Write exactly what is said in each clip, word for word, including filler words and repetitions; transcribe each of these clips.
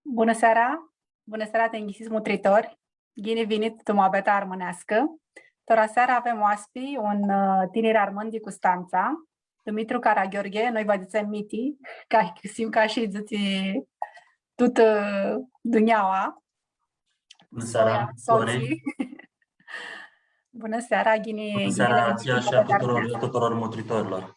Bunã seara! Bunã seara, tinjisits mutritori! Ghini vinit tu muabeta armãneascã. Tora seara avem oaspi un, ã, tinir armãn di Custantsa, Dumitru Caragheorghe, noi va dzãtsem Miti, ca, sim ca shi dzãtsi tutã, ã, dunjaua. Bunã seara, soia, sots. Bunã seara, ghini, ghini. Bunã seara, ghini, tsiã shi a tuturor, tuturor mutritorilor.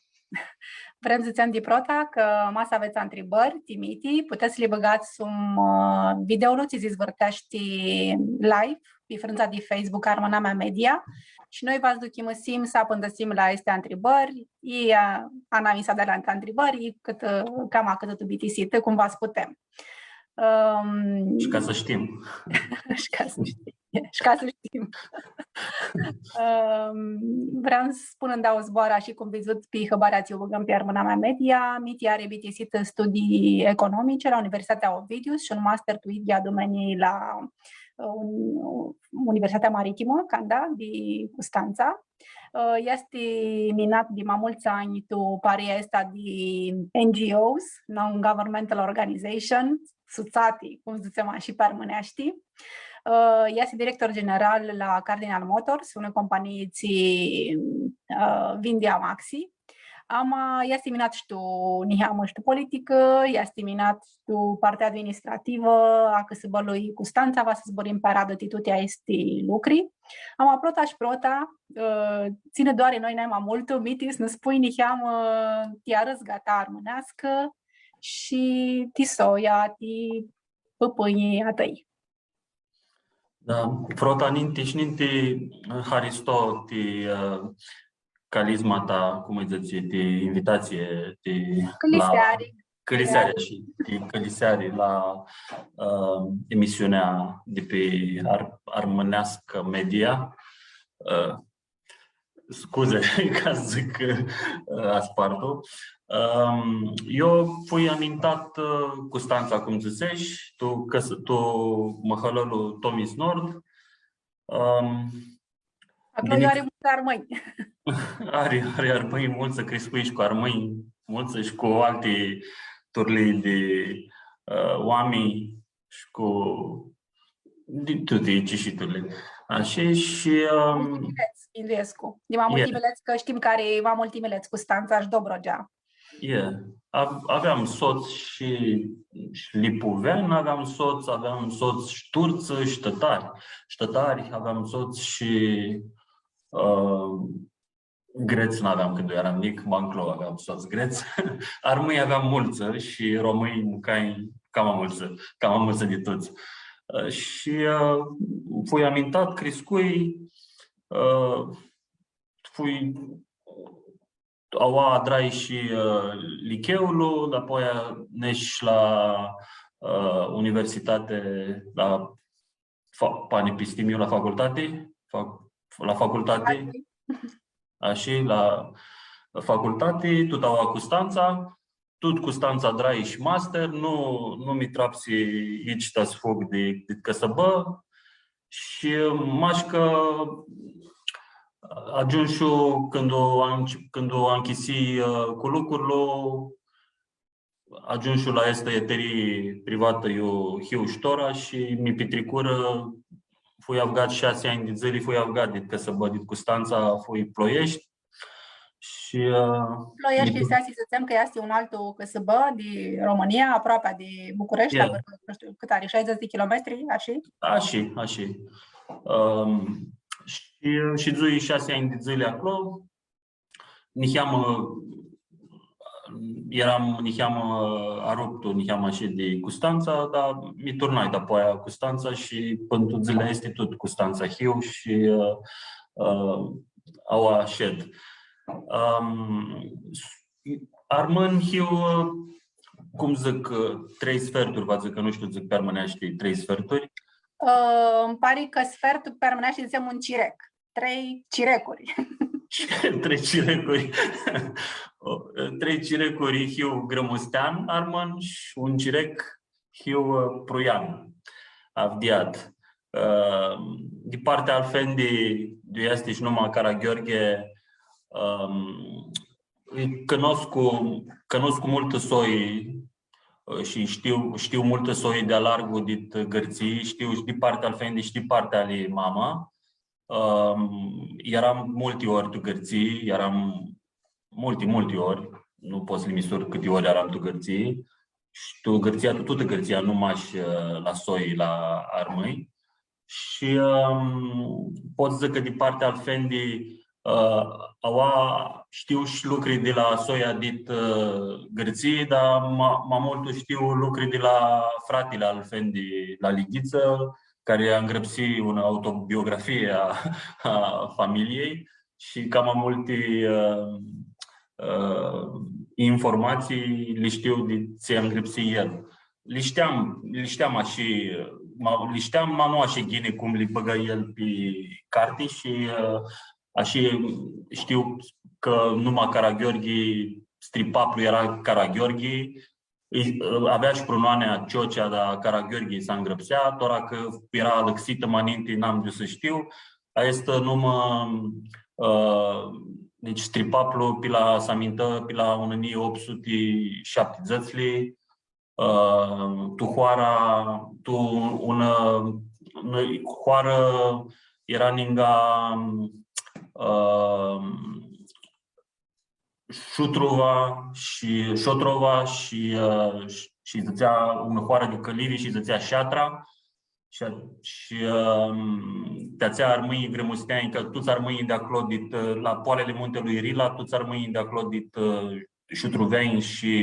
Vrem s-dzãtsem di prota cã ma s-avets ntribãri ti Miti, putets s-li bãgats sum, ã, videolu tsi s-dizvãrteashti live pi frãndza di Facebook Armãnamea Media shi noi va s-duchimãsim s-apãndãsim la aesti ntribãri, i, ã, anamisa di alanti ntribãri, i cãtã, ã, cama cãtã tu bitisitã, cum va s-putem. Ãm, shi ca s-shtim. Shi ca s-shtim. Shi ca s-shtim. Ãm, vream s-spun ndauã zboarã, shi cum vidzut pi hãbarea tsi u bãgãm pi Armãnamea Media, Miti ari bitisitã studii economice la Universitatea Ovidius shi un master tu idyea domenii la, ã, un-, Universitatea Maritimã, Canda, di Custantsa. Ã, easti minat di ma multsã anj tu paria aestã di N G Os, Non-Governmental Organization, sutsati, cum dzãtsem ashi pi armãneashti. Ã, easti director general la Cardinal Motors, unã companii tsi, ã, vindi amaxi. Ama easti minat shi tu niheamã shi tu politicã, easti minat shi tu partea administrativã a cãsãbãlui Custantsa, va s-zburãm pi aradã ti tuti aesti lucri. Ama prota shi prota, ã, tsi nã doari noi nai ma multu, Miti, s-nã spui niheamã ti arãzga ta armãneascã shi ti soia, ti pãpãnjlji a tãi. Da, prota ninti shi ninti, haristo ti, ã, calizma ta, cum lji dzãtsi, ti invitatsii, ti cãliseari. La cãliseari shi ti cãliseari la, ã, emisiunea di pi Ar-, Armãneascã Media. Ã, scuze ca s-dzãc, ã, aspartu. Ãm, eu fui amintat, ã, Custantsa, cum dzãtsesh, tu cãs-, tu mãhãlãlu Tomis Nord. Ãm, aclo ari multsã armãnj. Ari, ari armãnj multsã, criscui shi cu armãnj multsã shi cu alti turlii di, ã, oaminj shi cu di tuti cishituli. Ashi shi, ãm, multi milets, minduescu. Di ma multi milets, cã shtim cã ari ma multi milets Custantsa shi Dobrogea. Ie. Av-, aveam sots shi, shi lipuveanj, aveam sots, aveam sots shi turtsã, shi tãtari. Shi tãtari, aveam sots shi, ã, grets n-aveam cãndu earam njic, ma nclo aveam sots grets. Armãnj aveam multsã shi romãnj, mucanj, cama multsã, cama multsã di tuts. Ã, shi, ã, fui amintat, criscui, ã, fui, aua adrai shi, ã, licheulu, dapoaia nesh la, ã, universitate, la fa-, panepistimiu, la facultati, fa-, la facultati, ashi, la facultati, tut aua Custantsa, tut Custantsa adrai shi master, nu, nu mi trapsi itsi ta s-fug di, di cãsãbã. Shi mash cã agiumshu cãndu anch-, cãndu anchisi, ã, cu lucrul, agiumshu la aestã eterii privatã, iu hiu shi tora shi mi pitricurã, fui avgat shasi anj di dzãli, fui avgat dit cãsãbã, dit Custantsa, fui Ploieshti. Shi, ã, Ploieshti, mi-, s-dzãtsem cã easti un altu cãsãbã di Romãnia, aproapea di Bucureshti, ie, avãrã, nu shtiu, cãt ari, shaidzãts di kilometri, ashi? Ashi, ashi. Ãm, shi, shidzui shasi anj di dzãli aclo. Niheamã, eram niheamã aruptu, niheamã ashi di Custantsa, dar mi turnai dapoaia Custantsa shi pãnã tu dzãlea aestã tut Custantsa hiu shi, ã, ã, aua shed. Ãm, armãn hiu, ã, cum dzãc, ã, trei sferturi, va dzãc, cã nu shtiu, dzãc pi armãneashti trei sferturi. Ã, nji pari cã sfertul pi armãneashti dzãtsem un cirec. Trei cirecuri. Trei cirecuri. O, trei cirecuri, hiu grãmustean armãn shi un cirec hiu, ã, pruian, avdiat. Ã, di partea al fendi, di iu easti shi numa Caragheorghe, ãm, cãnoscu, cãnoscu multã soi ã, shi shtiu, shtiu multã soi di alargu dit Gãrtsii, shtiu shi di partea al fendi shi di partea ali mama. Ãm, earam multi ori tu Gãrtsii, earam multi, multi ori, nu pot s-li misur cãti ori earam tu Gãrtsii. Shi tu Gãrtsia, tu tutã Gãrtsia, nu mash, ã, la soi, la armãnj. Shi, ãm, pot s-dzãc cã di partea al fendi, ã, aua shtiu shi lucri di la soia dit, ã, Gãrtsii, dar ma, ma multu shtiu lucri di la fratili al fendi, la Lighitsã, cari angrãpsi unã autobiografie a, a familiei shi cama multi, ã, ã, informatsii li shtiu di tsi angrãpsi el. Li shteam, li shteam ashi, ma, li shteam, ma nu ashi ghini cum li bãgã el pi carti shi, ã, ashi shtiu cã numa Caragheorghi, stripaplu eara Caragheorghi, i, ã, avea shi prunoanea Ciocea, dar Caragheorghi s-angrãpsea, tora cã eara alãxitã ma ninti, n-am di s-shtiu. Aestã numã, ã, deci stripaplu pi la, s-amintã pi la unã njilji optu suti shaptidzãtsli, ã, tu hoara, tu unã, unã hoarã eara ninga, ã, Shutrova shi, Shotrova shi, ã, shi, shi dzãtsea unã hoarã di cãlivi shi dzãtsea Shatra. Shi, shi, ãm, ti atsea armãnjlji grãmusteanj, cã tuts armãnjlji di aclo, dit, ã, la poalili muntelui Rila, tuts armãnjlji di aclo, dit, ã, shutruveanj shi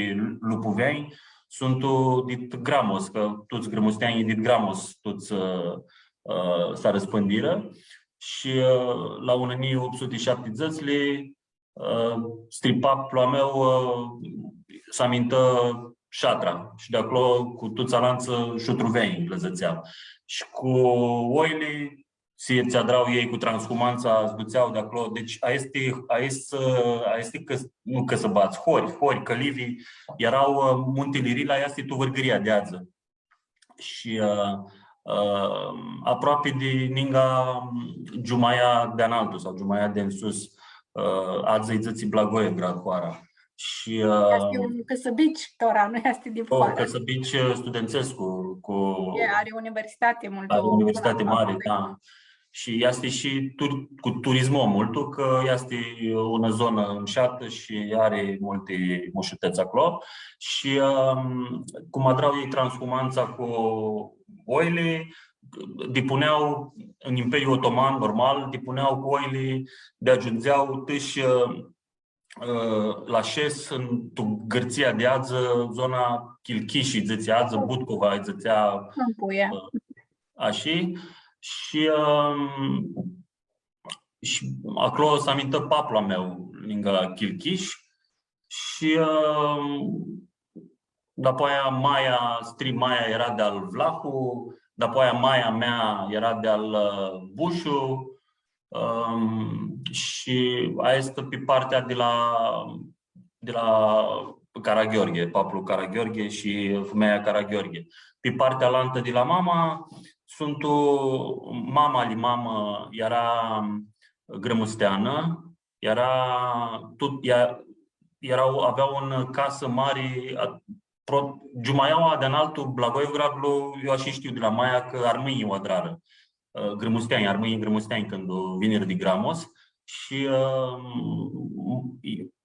lupuveanj, suntu dit Gramos, cã tuts grãmusteanjlji dit Gramos, tuts, ã, ã, s-arãspãndirã. Shi, ã, la unã njilji optu suti shaptidzãtsli, ã, stripaplu a meu, ã, s-amintã Shatra shi di aclo cu tuts alantsã shutruveanj lã dzãtsea. Shi cu oili, si tsi adrau elj cu transhumantsa, s-dutsea di aclo. Deci, aesti, aesti, aesti cãs-, nu cãsãbadz, hori, hori, cãlivi, eara, ã, muntili Rila, easti tu Vãrgãria di adzã. Shi, ã, ã, aproapi di ninga Giumaia di Analtu sau Giumaia di Nsus, ã, adzã lji dzãtsi Blagoevgrad hoara. Shi, ã, easti un cãsãbici, tora, nu easti di, o, hoarã. Cãsãbici, ã, studentsescu, cu, e, ari universitati multu, ari universitati mari, da. Shi easti shi tur-, cu turismu multu, cã easti unã zonã mshatã shi ari multi mushutets aclo. Shi, ãm, cum adrau elj transhumantsa cu oili, dipunea, în Imperiul Otoman, normal, dipunea cu oili, di agiundzea tãsh, ã, ã, la Shes, tu Gãrtsia di adzã, zona Kilkishi, dzãtsea adzã, Butcova, dzãtsea, Cãmpul, e, ã, ashi. Shi, ãm, shi aclo s-amintã paplu a meu, ningã Kilkishi. Shi, ãm, dapoaia maia, stri-maia eara di-al Vlahu, dapoaia maia mea eara di-al, ã, Bushu, ãm, shi aestã pi partea di la, di la Caragheorghe, paplu Caragheorghe shi fumealja Caragheorghe. Pi partea alantã di la mama, suntu, mama ali mamã eara grãmusteanã, eara, tut, ea, eara, avea unã casã mari, a, pro-, Giumaiaua di Analtu, Blagoevgradlu, eu ashi shtiu di la maia, cã armãnjlji u adrarã. Ã, grãmusteanj, armãnjlji grãmusteanj, cãndu vinirã di Gramos. Shi, ã,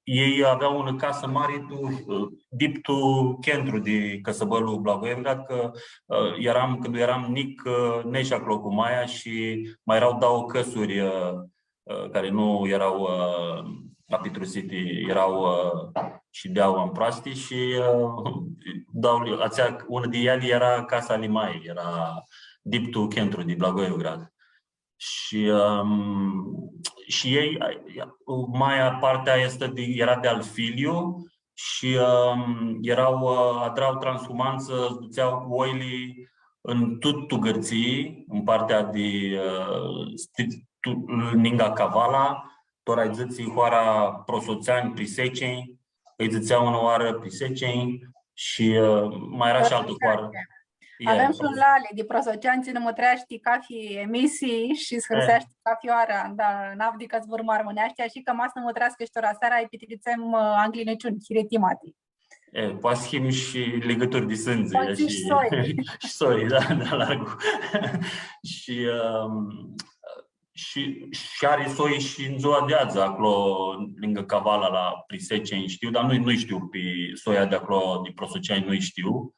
elj avea unã casã mari tu, ã, dip tu chentru di cãsãbãlu Blagoevgrad, cã, ã, earam, cãndu earam njic, ã, nesh aclo cu maia shi ma eara dauã cãsuri, ã, ã, cari nu eara, ã, apitrusiti, eara, ã, shidea amproasti shi, ã, dauã, atsea, unã di eali eara casa ali mai, eara dip tu chentru di Blagoevgrad. Shi, ãm, shi elj, a, maia, partea aestã di, eara di-al filju, shi, ãm, eara, ã, adrau transhumantsã, s-dutsea cu oili tu tut Gãrtsii, tu partea di, ã, sti-, tu, ninga Cavala, tora lji dzãtsi hoara Prosotseanj, Prisecenj, lji dzãtsea unã oarã Prisecenj shi, ã, ma eara shi altã hoarã. Prosotseanj. Avem shi un lali di Prosotseanj, tsi nã mutreashti cafi emisii shi s-hãrseashti cafi oarã, da, n-avdi cã zburãm armãneashti, ashi cã ma s-nã mutreascã shi tora seara, lji pitritsem, ã, Anglinãciuni, hiritimati. E, poati s-him shi ligãturi di sãndzi, poati shi soi. Shi soi, da, da, largu. Shi, um, shi, shi ari soi shi tu dzua di adzã, aclo, lângã Cavala, la Prisecenj, shtiu, dar nu, nu shtiu pi soia di aclo, di Prosoceanj, nu shtiu.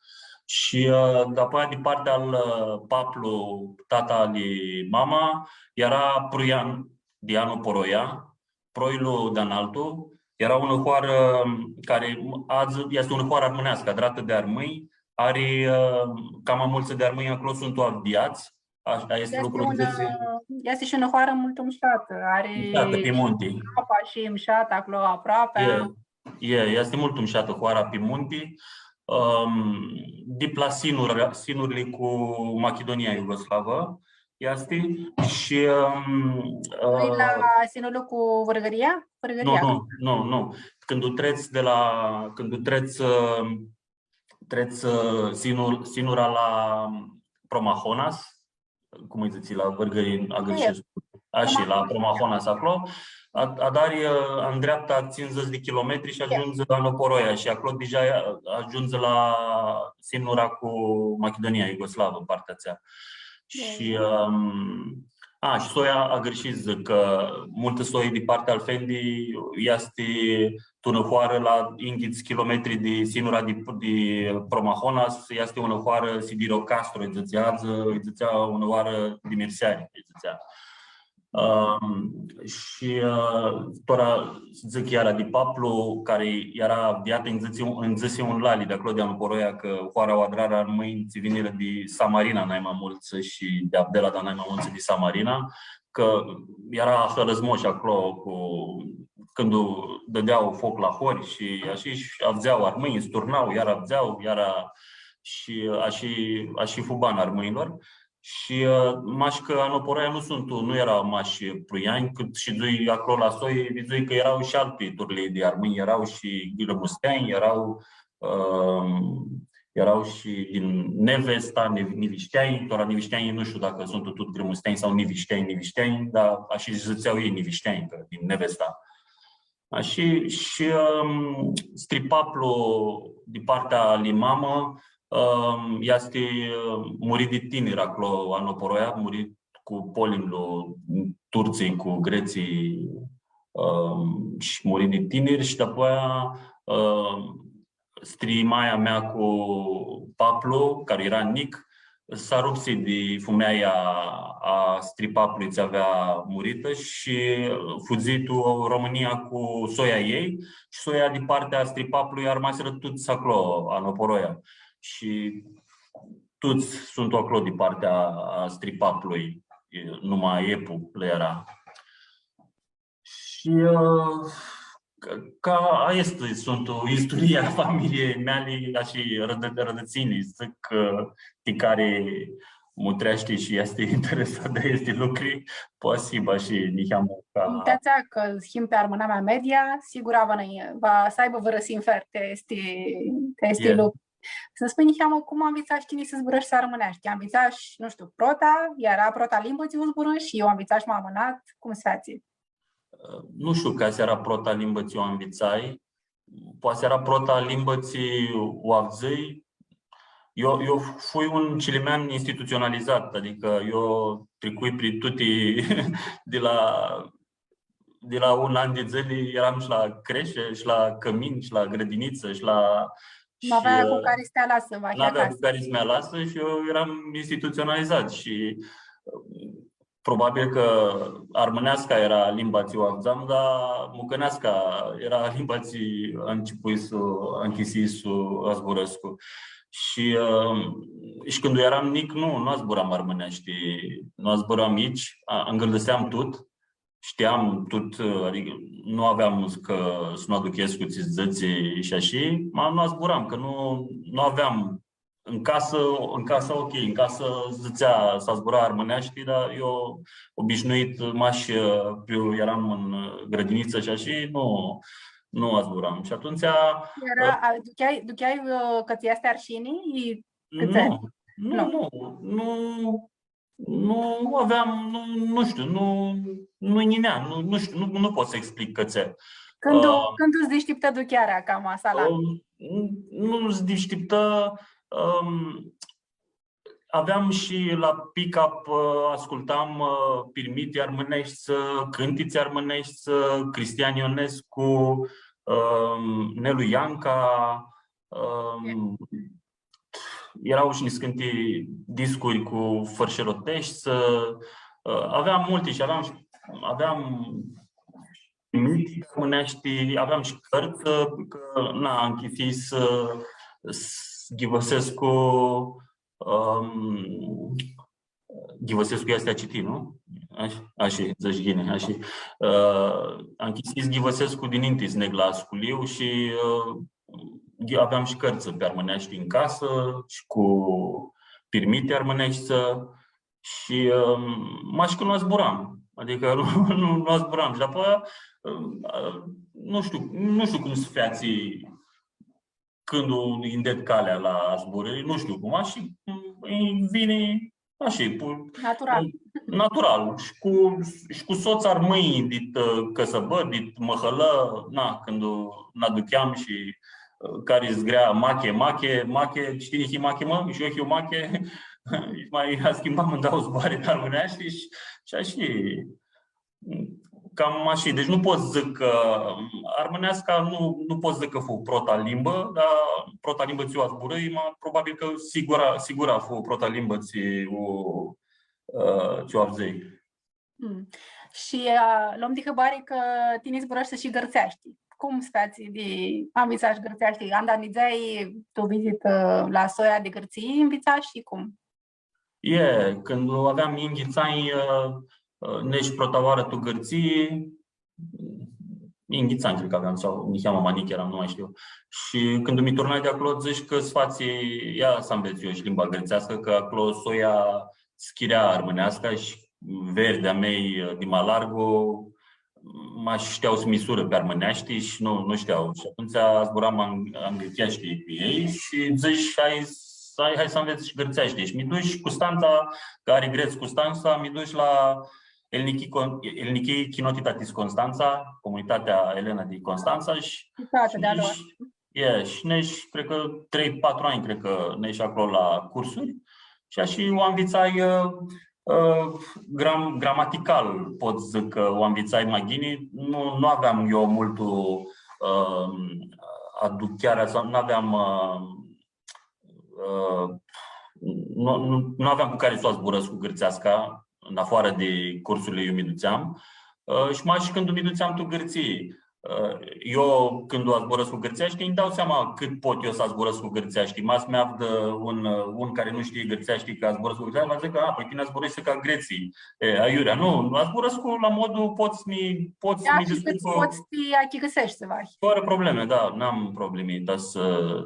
Shi, uh, dapoaia, di partea al, uh, paplu, tata ali mama, eara pruian di Anoporoia, proilu di analtu, eara unã hoarã cari adzã easti unã hoarã armãneascã, adratã di armãnj, ari, ã, cama multsã di armãnj aclo suntu avdiats, a, aestã easti lucru unã, dzãtsi, easti shi unã hoarã multu mushatã, ari mushatã pi munti. Apa shi mushatã aclo aproapi. E, e, easti multu mushatã hoara pi munti, ãm, dip la sinur-, sinurli cu Machidonia Iugoslavã, easti, shi, ãm, nu-i, ã, la sinurlu cu Vãrgãria? Vãrgãria. Nu, nu, nu, nu. Cãndu trets di la, cãndu trets, ã, trets, ã, sinur-, sinura la Promahonas, cum lji dzãtsi, la Vãrgãri, agãrshescu. Ashi, la Promahonas aclo. A, adari, ã, în dreapta, tsindzãts di kilometri shi agiundzi la Anoporoia shi aclo deja agiundzi la sinura cu Machidonia Iugoslavã, partea atsea. Shi, ãm, a, shi soia, agãrshii s-dzãc, cã multã soi di partea al Fendi easti tu unã hoarã la yinghits kilometri di sinura di, di Promahonas, easti unã hoarã Sidirocastro, lji dzãtsea, lji dzãtsea unã hoarã di Mirseari, lji dzãtsea. Ãm, shi, ã, tora, dzãc iara di paplu, cari eara avdiat, nji dzãsi un, nji dzãsi un lali di aclo di Anoporoia, cã hoara u adrarã armãnj tsi vinirã di Samarina, nai ma multsã, shi di Avdela, dar nai ma multsã di Samarina, cã eara hãlãzmoshi aclo cu, cãndu dãdea foc la hori shi ashi, shi avdzea armãnj, s-turna, iara avdzea, iara, shi ashi, ashi fu bana armãnjlor. Shi, ã, mash cã Anoporoia nu suntu, nu eara mash pruianj, cãt shidzui aclo la soi, vidzui cã eara shi alti turlii di armãnj, eara shi grãmusteanj, eara, ãm, eara shi din Nevesta, Niv-, Nivishtianj, tora Nivishtianj, nu shtiu dacã suntu tut grãmusteanj sau Nivishtianj, Nivishtianj, dar ashi dzãtsea elj, Nivishtianj, cã din Nevesta. Ashi, shi, ãm, stripaplu di partea ali mamã, ãm, easti, ãm, muri di tinir aclo, Anoporoia, muri cu polimlu, turtsãlj cu gretsãlj, ãm, shi muri di tinir shi dapoaia, ãm, strimaia mea cu paplu, cari eara njic, s-arupsi di fumealja a stripaplui tsi avea muritã shi fudzi tu Romãnia cu soia a ljei shi soia di partea a stripaplui armasirã tuts aclo, Anoporoia. Shi tuts suntu aclo di partea a stripaplui, e, numa Epu lã eara. Shi, ã, ca, ca aestã suntu isturia a familiei meali, ashi, rãdã-, rãdãtsinj, dzãc, ã, ti cari mutreashti shi easti interesat di aesti lucri, poati s-hibã shi niheamã ca... Ti atsea cã him pi Armãnamea Media, sigur va nã, va s-aibã vãrã sinfer ti aesti, ti aesti lucri. S-nã spunj niheamã cum anvitsash tini s-zburãshti armãneashti? Anvitsash, nu shtiu, prota, eara prota limbã tsi u zburãsh, i u anvitsash ma amãnat, cum s-featsi? Nu shtiu cã s-eara prota limbã tsi u anvitsai, poati s-eara prota limbã tsi u avdzãi. Eu, eu fui un cilimean instituționalizat, adică eu tricui prin tuti, di la, di la un an di dzãli eram shi la creșe, shi la cămin, shi la grădiniță, shi la... Nu avea cu cari s-ti alasã, va... Nu avea cu cari s-mi alasã shi eu eram instituționalizat shi, ã, probabil cã armãneasca eara limba tsi u avdzam, dar mucãneasca eara limba tsi ãncepui s-u, ãnchisii s-u zburãscu. Shi, ã, shi cãndu eram njic, nu, nu zburam armãneashti, nu zburam njic, a, ãngãldãseam tut, shteam tut, adicã nu aveam cã s-nu aduchescu tsi s-dzãtsi shi ashi, ma nu zburam, cã nu, nu aveam în casă, în casă, ok, în casă dzãtsea, s-zbura armãneashti, dar eu, obișnuit, mash, ã, eu eram în, ã, grădiniță shi ashi, nu, nu zburam. Shi atumtsea, eara, ã, a, ducheai, ducheai, ã, cã tsã easti arshini? Nu, nu, nu, nu, nu aveam, nu, nu shtiu, nu, nu nj-yinea, nu, nu shtiu, nu, nu pot s-explic cãtse. Cãndu, ã, cãndu s-dishtiptã aduchearea cama aestã la... Ã, nu, nu s-dishtiptã, ãm, aveam shi la pick-up, ã, ascultam, ã, pirmiti armãneshti, ã, cãntitsi armãneshti, ã, Cristian Ionescu, ãm, Nelu Ianca, ãm, eara shi niscãnti discuri cu fãrshiroteshti, ã, ã, aveam multi shi aveam shi, aveam pirmiti armãneshti, aveam shi cãrtsã, cã, na, nchisii s-, s-ghivãsescu, ãm, ghivãsescu easti a citi, nu? Ashi, ashi, dzãts ghini, ashi. Ã, nchisii s-ghivãsescu dininti s-neg la sculiu shi, ã, ghi-, aveam shi cãrtsã pi armãneashti tu casã shi cu pirmiti armãneshti shi, ãm, mash cã nu zburam. Adicã nu, nu, nu zburam. Shi dapoaia, ãm, ã, nu shtiu, nu shtiu cum s-featsi cãndu nj-ded calea la zburãri, nu shtiu cum, ashi, ãm, nj-vini, ashi, pu-, natural. Natural. Shi cu, shi cu sots armãnj dit, ã, cãsãbã, dit mãhãlã, na, cãndu nã aducheam shi, ã, cari s-grea, mache, mache, mache, shtii, hii mache, mã? Shi eu hiu mache. Shi ma schimbam ndauã zboarã pi armãneashti shi, shi ashi. Cam ashi. Deci nu pot s-dzãc cã armãneasca, nu, nu pot s-dzãc cã fu prota limbã, dar prota limbã tsi u zburãi, ma probabil cã sigura, sigura fu prota limbã tsi u, ã, tsi u avdzãi. Mm. Shi, ã, lom di hãbari cã tini zburãshti shi gãrtseashti. Cum s-featsi di anvitsash gãrtseashti? Anda nidzeai tu vizitã la soia di Gãrtsii, anvitsash shi cum? E, cãndu aveam yinghits anj, ã, ã, nesh prota oarã tu Gãrtsii, yinghits anj, cred cã aveam, sau niheamã ma njic eram, nu mai shtiu. Shi cãndu mi turnai di aclo, dzãsh cã s-fatsi, ia s-anvets eu shi limba gãrtseascã, cã aclo soia s-chirea armãneascã shi verdii a mei, ã, di ma largu, mash shtea s-misurã pi armãneashti shi nu, nu shtea. Shi atumtsea zburam ang-, anglicheashti cu elj shi dzãsh, hai, hai, hai s-anvets shi gãrtseashti. Shi mi dush Custantsa, cã ari grets Custantsa, mi dush la Elnichi Con-, Elnichi Chinotitatis Constanța, Comunitatea Elenă din Constanța shi, shi nesh, e, shi nesh, cred cã trei, patru anj, cred cã nesh aclo la cursuri. Shi ashi u anvitsai, ã, ã, gram-, gramatical, pot s-dzãc cã u anvitsai ma ghini. Nu, nu aveam eu multu, ã, aduchearea sau nu aveam, ã, ã, nu, nu, nu aveam cu cari s-u zburãscu gãrtseasca, în afară de cursurile eu mi dutseam. Ã, shi mash cãndu mi dutseam tu Gãrtsii. Ã, eu, cãndu zburãscu gãrtseashti, nji dau seama cãt pot eu s-zburãscu gãrtseashti. Ma s-mi avdã un, un cari nu shtii gãrtseashti, cã zburãscu gãrtseashti, va dzãcã, „A, pãi tini zburãshti ca gretslji.” E, aiurea, nu, zburãscu la modul, pot s-mi, pot s-mi... Da, shi cãt pots s-ti achicãseshti, va. Fãrã probleme, da, n-am problemi, da, s-,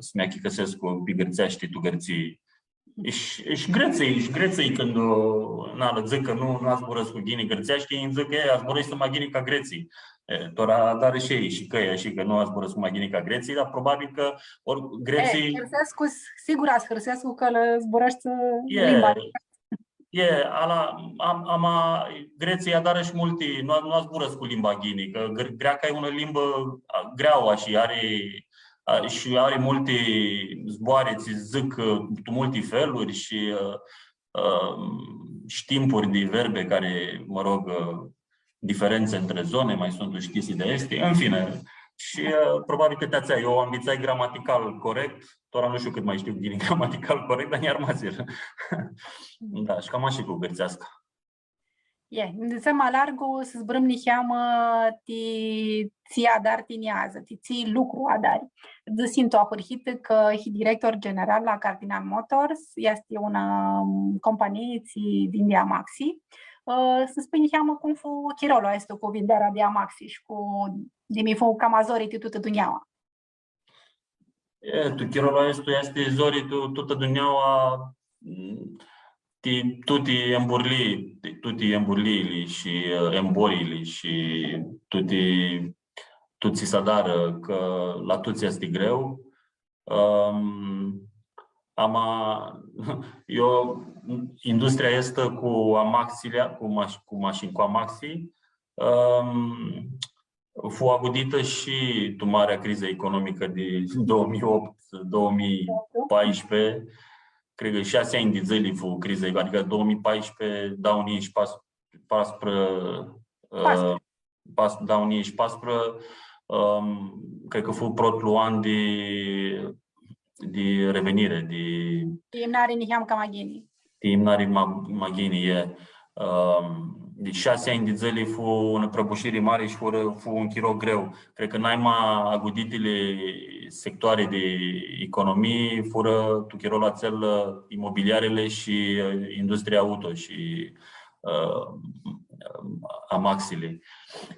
s-mi achicãsescu pi gãrtseashti tu Gãrtsii. Shi, shi gretslji, shi gretslji cãndu, na, lã dzãc cã nu, nu zburãscu ghini gãrtseashti, nji dzãc, „E, zburãshti ma ghini ca gretslji.” E, tora adarã shi elj, shi cã e, shi cã nu zburãscu ma ghini ca gretslji, dar probabil cã ori gretslji... E, hãrsescu, s-, sigura s-hãrsescu cã lã zburãshti limba. E, ala, am, ama, gretslji adarã shi multi, nu, nu zburãscu limba ghini, cã gr-, greaca e unã limbã, a, greauã shi ari, a, shi ari multi zboarã, tsi dzãc, ã, tu multi feluri shi, ã, ã, shi timpuri di verbe cari, mă rog, ã, diferențe între zone, mai sunt și chestii de aesti, în fine. Shi, ã, probabil cã ti atsea, eu anvitsai gramatical corect, tora nu shtiu cãt ma shtiu ghini gramatical corect, dar nj-armasirã. Da, shi cam ashi cu gãrtseasca. E, nã dutsem ma largu, s-zburãm niheamã ti tsi adari tini adzã, ti tsi lucru adari. Dzãsish tu ahurhitã cã hii director general la Cardinal Motors, easti unã, ãm, companii tsi vindi amaxi. Ã, s-nã spunj niheamã cum fu chirolu aestu cu vindearea di amaxi shi cu, di mi fu cama zori ti tutã dunjaua. E, tu chirolu aestu easti zori tu tutã dunjaua, mm, ti tuti emburlii, ti tuti emburliili shi, ã, emboriili shi tuti, tuti tsi s-adarã, cã la tuts easti greu. Ãm, ama, eu, industria aestã cu amaxili, cu mash-, cu mashini, cu amaxi, ãm, fu aguditã shi tu marea crizã economicã di doauã mii optu, doauã mii paisprezece, cred cã shasi anj di dzãli fu crizã, adicã doauã mii paisprezece, doauã mii paisprezece, paisprezece, ã, pas-, doauã mii paisprezece, ãm, cred cã fu protlu an di, di revenire, di Imnari niheam cama ghini. Ti imnari ma, ma ghini, e. Ãm, deci shasi anj di dzãli fu unã prãbushiri mari shi fu, fu un chiro greu. Cred cã naima aguditili sectoari di economii furã tu chirolu atsel, ã, imobiliarili shi, ã, industria auto shi, ã, amaxili.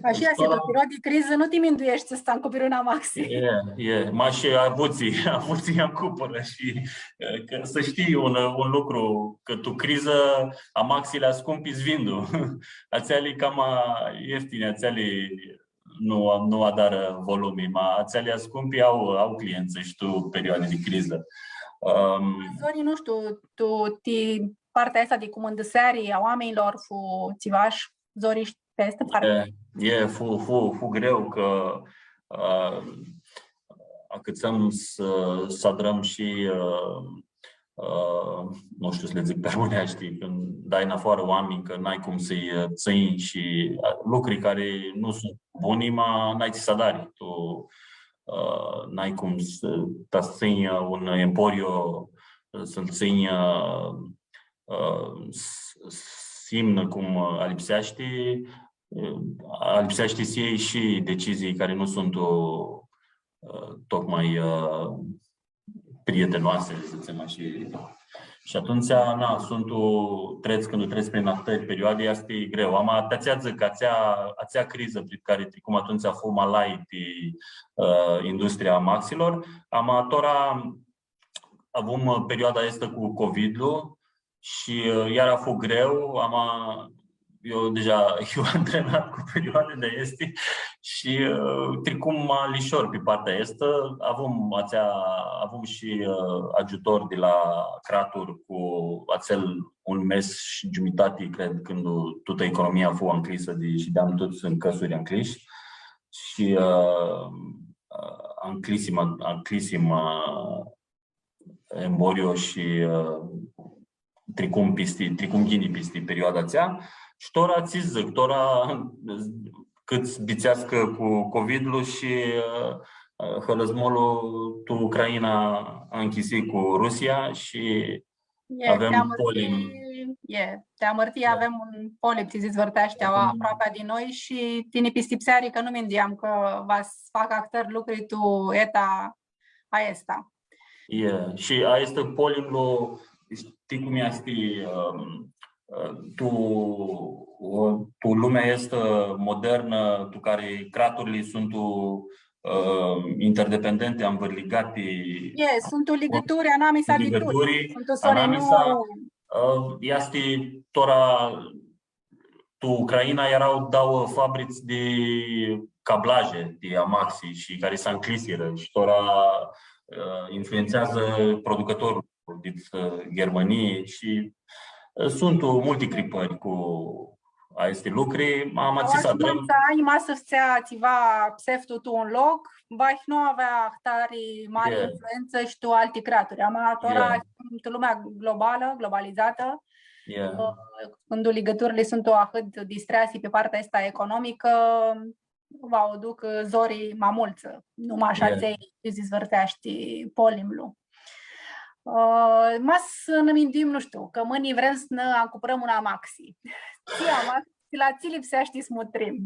Ashi easti, tu perioadã di crizã nu ti mindueshti s-ancupiri un amaxi. E, e. Mash avutsi, avutsi ancupãrã shi, e, cã s-shtii un, un lucru, cã tu crizã amaxili ascumpi s-vindu. Atseali cama ieftini, atseali nu, nu adarã volumi, ma atseali ascumpi au, au clientsã shi tu perioadi di crizã. Ãm, Zori, nu shtiu, tu ti partea aestã di cumãndãseari a oaminjlor, fu tsiva sh-, Zori, sh-, pi aestã parti. E, e, fu, fu, fu greu cã, ã, acãtsãm s-, s-adrãm shi, ã, ã, nu shtiu s-li dzãc pi armãneashti, cãndu dai nafoarã oaminj, cã n-ai cum s-lji, ã, tsãnj shi, ã, lucri cari nu suntu buni, ma n-ai tsi s-adari. Tu, ã, n-ai cum s-, ta s-tsãnj, ã, un emporio, ã, s-lu tsãnj, ã, ã, s-, s-imnã cum, ã, alipseashti, ã, alipseashti s-ljei shi decizii cari nu suntu, ã, tocmai, ã, prietenoasi, s-dzãtsem ashi. Shi atumtsea, na, suntu, trets, cãndu trets prin ahtãri perioadi, easti greu. Ama, ti atsea dzãc, atsea, atsea crizã prin cari tricum atumtsea fu ma lai ti, ã, industria amaxilor. Ama, tora, avum, ã, perioada aestã cu COVID-lu shi, ã, iara fu greu, ama eu deja hiu antrenat cu perioadi di aesti shi, ã, tricum ma lishor pi partea aestã. Avum atsea, avum shi, ã, agiutor di la Cratur cu atsel un mes shi giumitati, cred, cãndu tutã economia fu ancljisã di, shideam tuts tu cãsuri ancljishi shi, ã, ã, ancljisim, ancljisim, ã, emborio shi, ã, tricum pisti, tricum ghini pisti perioada atsea. Shi tora, tsi dzãc, tora, cãt s-bitseascã cu COVID-lu shi, ã, ã, hãlãzmolu tu Ucraina anchisi cu Rusia shi avem polim. E, ti amãrtii avem un polim, tsi s-dizvãrteashti aoa aproapea di noi shi tini pistipseari cã nu minduiam cã va s-facã ahtãri lucri tu eta aestã. E, shi aestã polimlu, shtii cum easti, ãm, ã, tu, ã, tu lumea aestã modernã, tu cari craturli suntu, ã, interdependenti, anvãrligati. E, suntu ligãturi anamisa di tuts. Ligãturi anamisa, ã, easti tora tu Ucraina eara dauã fabrits di cablaje, di amaxi, shi cari s-ancljisirã, shi tora, ã, influentseadzã producãtorlu dit, ã, Ghermãnii shi, ã, suntu multi cripãri cu aesti lucri, ma, ma tsi s-adrãm. Aoa shi multsã anj, ma s-ftsea tsiva pseftu tu un loc, vahi nu avea ahtari mari influentsã shi tu alti craturi. Ama tora, tu lumea globalã, globalizatã, ã, cãndu ligãturli suntu ahãt distreasi pi partea aestã economicã, va u duc, ã, zori ma multsã, nu mash atselj tsi s-dizvãrteashti polimlu. Ã, ma s-nã minduim, nu shtiu, cã mãni vrem s-nã ancupãrãm un amaxi. Tsi amaxi, la tsi lipseashti s-mutrim?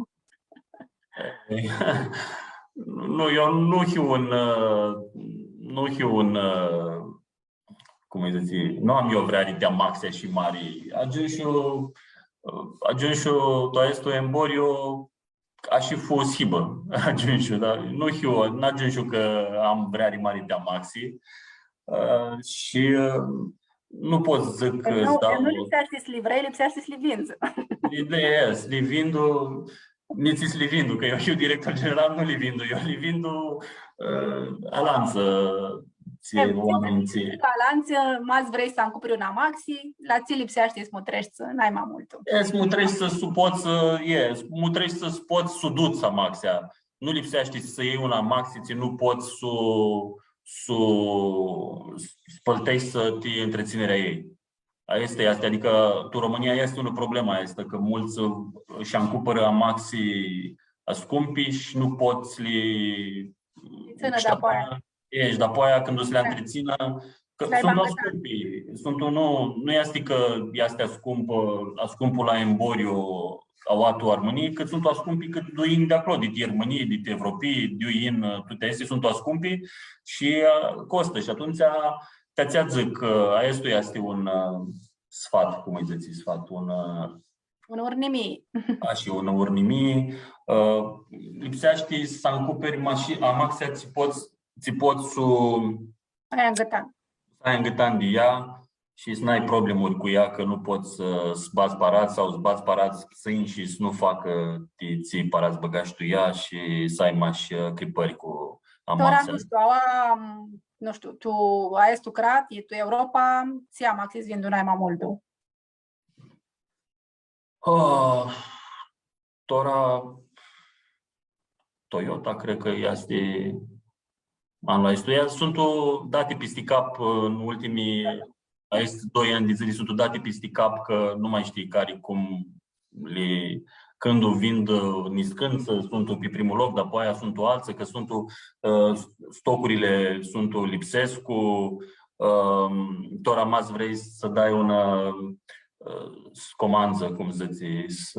Nu, eu nu hiu un, ã, nu hiu un, ã, cum lji dzãtsi, nu am eu vreari ti amaxi ashi mari. Agiumshu, agiumshu tu aestu emboriu, ashi fu s-hibã, agiumshu, da? Nu hiu, n-agiumshu cã am vreari mari ti amaxi. Ã, shi, ã, nu pot s-dzãc cã... Deci nu, s-dau, nu lipseashti s-li vrei, lipseashti s-li vindzã. Ideea e, s-li vindu, nitsi s-li vindu, cã eu hiu director general, nu li vindu, eu li vindu, ã, alantsã, tsi oaminj, tsi... Alantsã, ma s-vrei s-ancupri un amaxi, la tsi lipseashti s-mutreshti nai ma multu? E, s-mutreshti s-u pots, e, s-mutreshti s-pots s-u duts amaxea. nu lipseashti s-ljai unã amaxi tsi nu pots s-u, s-u, s-pãlteshti ti ntritsinirli a ljei. Aestã easti, adicã tu Romãnia easti unã problemã aestã, cã multsã, ã, sh-ancupãrã amaxi ascumpi shi nu pot s-li... Tsãnã dapoaia. E, shi dapoaia cãndu s-li ntritsinã, cã suntu ascumpi, suntu, nu, nu easti cã easti ascumpã, ascumpã la emboriu aoa tu Armãnii, cã suntu ascumpi cãt di yin di aclo, di Armãnii, di Evropii, di yin, tuti aesti suntu ascumpi shi, ã, costã. Shi atumtsea, ti atsea dzãc cã aestu easti un, ã, sfat, cum lji dzãts, sfat, un, ã, unã urnimii. A, shi unã urnimii, ã, lipseashti s-ancuperi mashi-, amaxea tsi pots, tsi pots s-u... Ai angãtan. S-ai angãtan di ea shi s-n-ai problemuri cu ea, cã nu pots s-, s-badz paradz sau s-badz paradz ptsãnj shi s-nu facã ti tsi paradz bãgash tu ea shi s-ai mash, ã, cripãri cu amaxea. Tora, nu shtiu, aua, nu shtiu, tu aestu crat, e tu Europa, tsi amaxi s-vindu nai ma multu? Ah, tora Toyota, cred cã easti anlu aestu. Ea suntu dati pisti cap, ã, tu ultimii, aeshti doi anj di dzãli suntu dati pisti cap, cã nu ma shtii cari cum li, cãndu vindu, niscãntsã suntu pi primul loc, dapoaia suntu altsã, cã suntu, ã, stocurli suntu, lipsescu, ã, tora ma s-vrei s-dai unã, ã, s-, comandzã, cum dzãts, s-,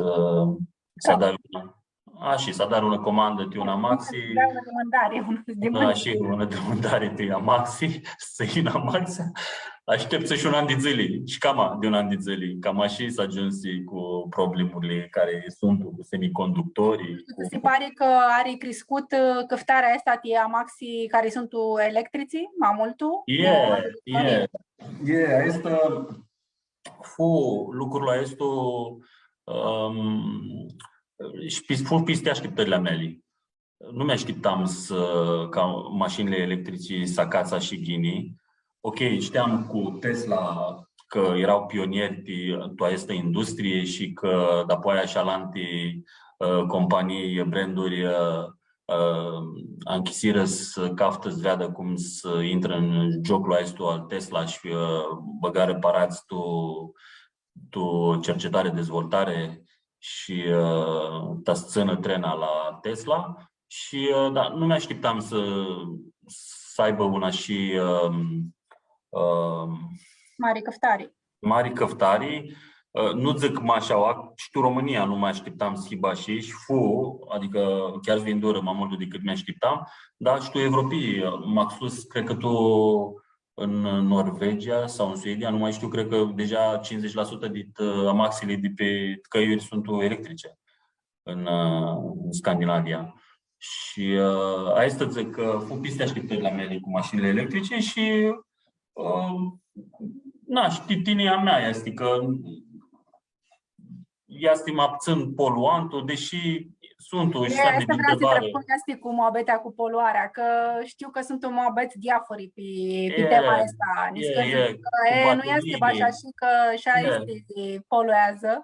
s-adari unã, a, shi s-adari unã comandã ti unã amaxi. Da, unã dimãndari, unã dimãndari. Da, shi unã dimãndari ti amaxi, s-yinã amaxea. Ashteptsã shi un an di dzãli, shi cama di un an di dzãli, cama shi s-agiumsi cu problemurli cari suntu, cu semiconductori, cu... Tsã si pari cã ari criscutã, ã, cãftarea aestã ti amaxi cari suntu electritsi, ma multu? E, e, e, aestã fu, lucrul aestu, ãm, shi pis-, fu pisti ashtiptãrli a meali. Nu mi ashtiptam s-, ca mashinili electrici s-acatsa shi ghini. Ok, shteam cu Tesla cã eara pionieri ti, tu aestã industrie shi cã dapoaia shi alanti, ã, companii, branduri, ã, ã, anchisirã s-caftã s-veadã cum s-intrã tu gioclu aestu al Tesla shi, ã, bãgarã paradz tu, tu cercetare, dezvoltare shi, ã, ta s-tsãnã trena la Tesla. Shi, ã, da, nu mi ashtiptam s-, s-aibã unã shi, ã, ã, mari cãftari. Mari cãftari, ã, nu dzãc mash aua, shi tu Romãnia nu mi ashtiptam s-hibã ashi, shi fu, adicã chiar s-vindurã ma multu dicãt mi ashtiptam, dar shi tu Evropii, ã, maxus, cred cã tu în Norvegia sau în Suedia, nu mai știu, cred că deja cincizeci la sută dit, ã, amaxili di pi cãljuri suntu electrice în, ã, în Scandinavia. Shi, ã, aestã dzãc cã fu pisti ashtiptãrli a meali cu mashinili electrice shi, ã, na, shi tinjia mea easti cã easti ma ptsãn poluantu, deshi suntu shi... E, semni di aestã vream s-ti ãntreb, cum easti cu muabetea cu poluarea, cã shtiu cã suntu muabets diafuri pi, pi tema aestã. Niscãntsã dzãc cã, e, nu easti baha shi cã shi aesti polueadzã.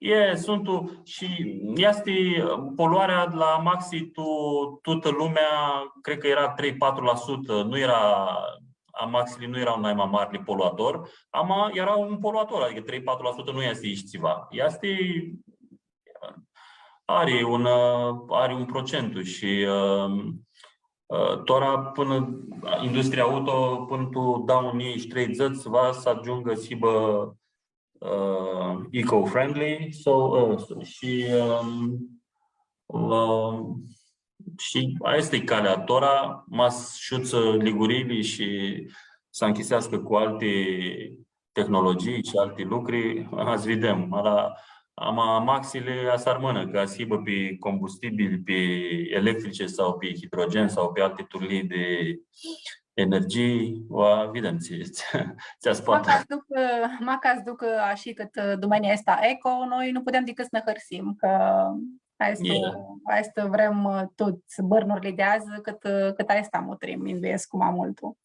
E, suntu, shi easti, poluarea la amaxi tu, tutã lumea, cred cã eara trei, patru la sutã, nu eara, amaxili nu eara nai ma marli poluator, ama eara un poluator, adicã trei, patru la sutã nu easti ishi tsiva. Easti, ari un, ã, ari un procentu shi, ã, ã, tora pãnã industria auto, pãnã tu doauã njilji treidzãts, va s-agiungã s-hibã, ã, eco-friendly, so, ã, shi, ã, ã, shi aestã e calea tora, ma s-shutsã liguriili shi s-anchiseascã cu alti tehnologii shi alti lucri, va s-videm. Ala, ama amaxili va s-armãnã, cã va s-hibã pi combustibili, pi electrice sau pi hidrogen sau pi alti turlii di energii, va videm tsi, tsi, tsi va s-poatã. Maca s-ducã, maca s-ducã ashi cãtã, ã, dumenia aestã eco, noi nu putem dicãt s-nã hãrsim, cã aestã, aestã vrem, ã, tuts bãrnurli di adzã, cãtã, ã, cãtã aestã mutrim, minduescu ma multu.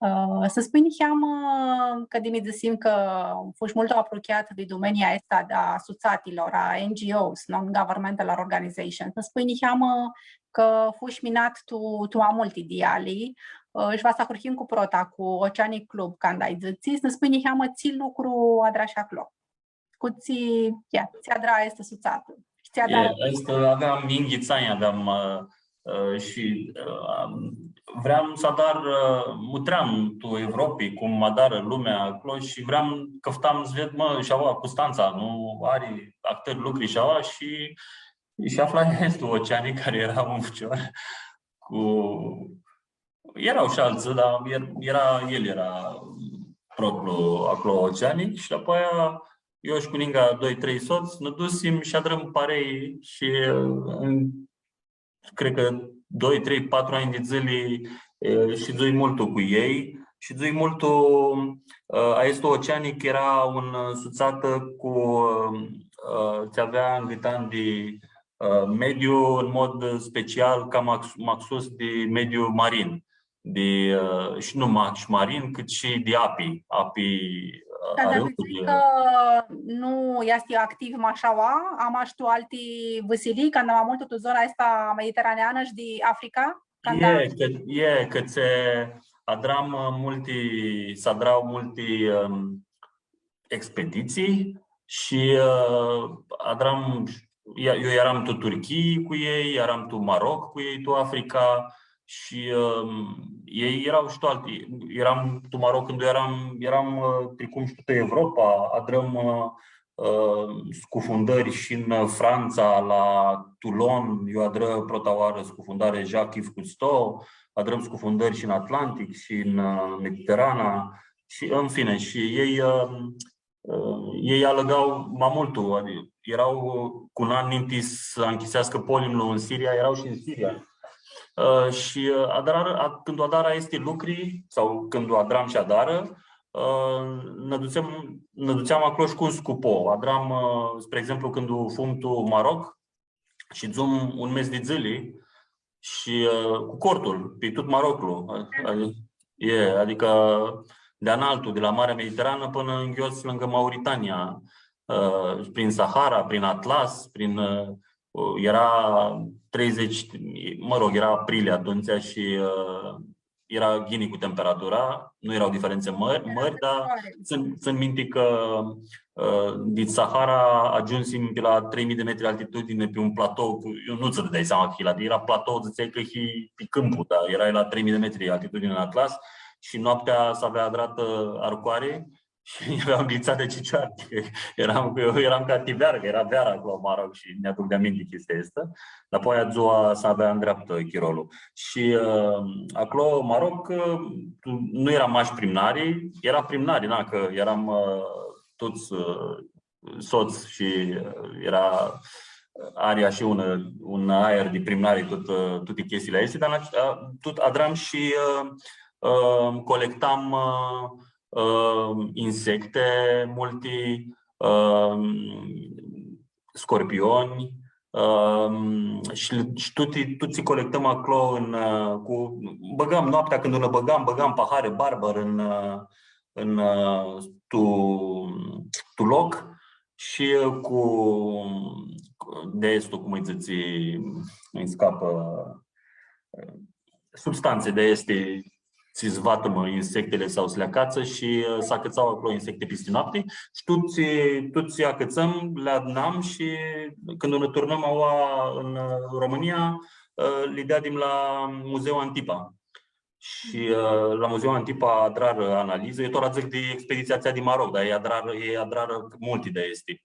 Ã, s-nã spunj niheamã, cã di mi dzãsim cã fush multu aprucheat di domenia aestã a sutsatilor, a N G Os, non-governmental organizations, s-nã spunj niheamã cã fush minat tu, tu ma multi di eali, ã, shi va s-ahurhim cu prota, cu Oceanic Club, canda ai dzãtsi, s-nã spunj niheamã tsi lucru adrash aclo. Cu tsi, ia, tsi adra aestã sutsatã. Shi tsi adra... E, aestã aveam, yinghits anj aveam, ã, ã, shi, ã, am, vream s-adar, ã, mutream tu Evropi, cum adarã lumea aclo shi vream, cãftam s-ved, mã, shi aua, Custantsa, nu ari ahtãri lucri shi aua shi, shi aflai aestu Oceanic, cari eara un ficior cu Eara shi altsã, dar el, eara, el eara protlu aclo Oceanic shi dapoaia eu shi cu ninga doi, trei sots, nã dusim shi adrãm parei shi, ã, în, cred cã doi, trei, patru anj di dzãli, e, shidzui multu cu elj, shidzui multu, ã, aestu Oceanic eara un, ã, sutsatã cu, ã, ã, tsi avea angãtan di, ã, mediu în mod special, cam max-, maxus di mediu marin, di, ã, shi nu mash marin, cãt shi di api, api, ã, da, dar arãuri, dzãts cã nu easti activ mash aua, ama shi tu alti vãsilii, canda ma multu tu zona aestã mediteraneanã shi di Africa, canda... E, cã, e, cã tsi adram, ã, multi, s-adrau multi, ãm, expeditsii shi, ã, adram, eu, eu earam tu Turchii cu elj, earam tu Maroc cu elj, tu Africa shi, ã, elj eara shi tu alti. Earam tu Maroc cãndu earam, earam, ã, tricum shi tutã Evropa, adrãm, ã, ã, scufundãri shi tu Frantsa, la Toulon, eu adrã prota oarã scufundari Jacques Yves Cousteau, adrãm scufundãri shi tu Atlantic, shi tu, ã, Mediterana, shi, în fine, shi elj, ã, ã, elj alãgau ma multu, adicã eara cu un an ninti s-anchiseascã polimlu tu Siria, eara shi tu Siria. Ã, shi, ã, adarã, a, cãndu adarã aesti lucri, sau cãndu adram shi adarã, ã, nã dutseam, nã dutseam aclo shi cu un scupo. Adram, ã, spre exemplu, cãndu fum tu Maroc, shidzum un mes di dzãli shi, ã, cu cortul, pi tut Maroclu. A, a, e, adicã di analtu, di la Marea Mediteranã pãnã nghios lãngã Mauritania, ã, prin Sahara, prin Atlas, prin, ã, eara treidzeci, mă rog, eara aprilie atumtsea shi, ã, eara ghini cu temperatura, nu eara diferentsi mãri, mãri, dar tsãn, tsãn minti cã, ã, din Sahara agiumsim pi la trei mii di metri altitudini pi un platou, cu, eu nu tsã dãdeai seama cã hii la, eara platou, dzãtseai cã hii pi cãmpu, dar earai la trei mii di metri altitudini tu Atlas shi noaptea s-avea adratã arcoari shi aveam glitsate cicioarli. Earam, eu earam ca ti vearã, cã eara veara aclo, mă rog, shi nj-aduc di aminti chestia aestã. Dapoaia dzua s-avea ndreaptã chirolu. Shi, ã, aclo, mă rog, ã, nu earam mash primnari, eara primnari, na, cã earam, ã, tuts, ã, sots shi, ã, eara, ari ashi un, un aer di primnari tut, ã, tuti chestiili aesti, dar, ã, tut adram shi, ã, ã, colectam, ã, ã, insecte, multi, ã, scorpioni, ã, shi, shi tuti, tuti colectãm aclo în, ã, cu, bãgam noaptea, cãndu nã bãgam, bãgam pahari barber în, ã, în, ã, tu, tu loc shi cu, cu, di aestu, cum lji dzãtsi, nji scapã, ã, substanțe di aesti, tsi s-vatãmã insectele sau s-li acatsã shi, ã, s-acãtsau aclo insecte pisti noapti. Shi tuts, tuts acãtsãm, li adunam shi cãndu nã turnãm aua în, ã, România, ã, li deadim la Muzeul Antipa. Shi, ã, la Muzeul Antipa adrarã analizã, eu tora dzãc di expeditsia atsea di Maroc, dar elj adrarã, elj adrarã multi di aesti.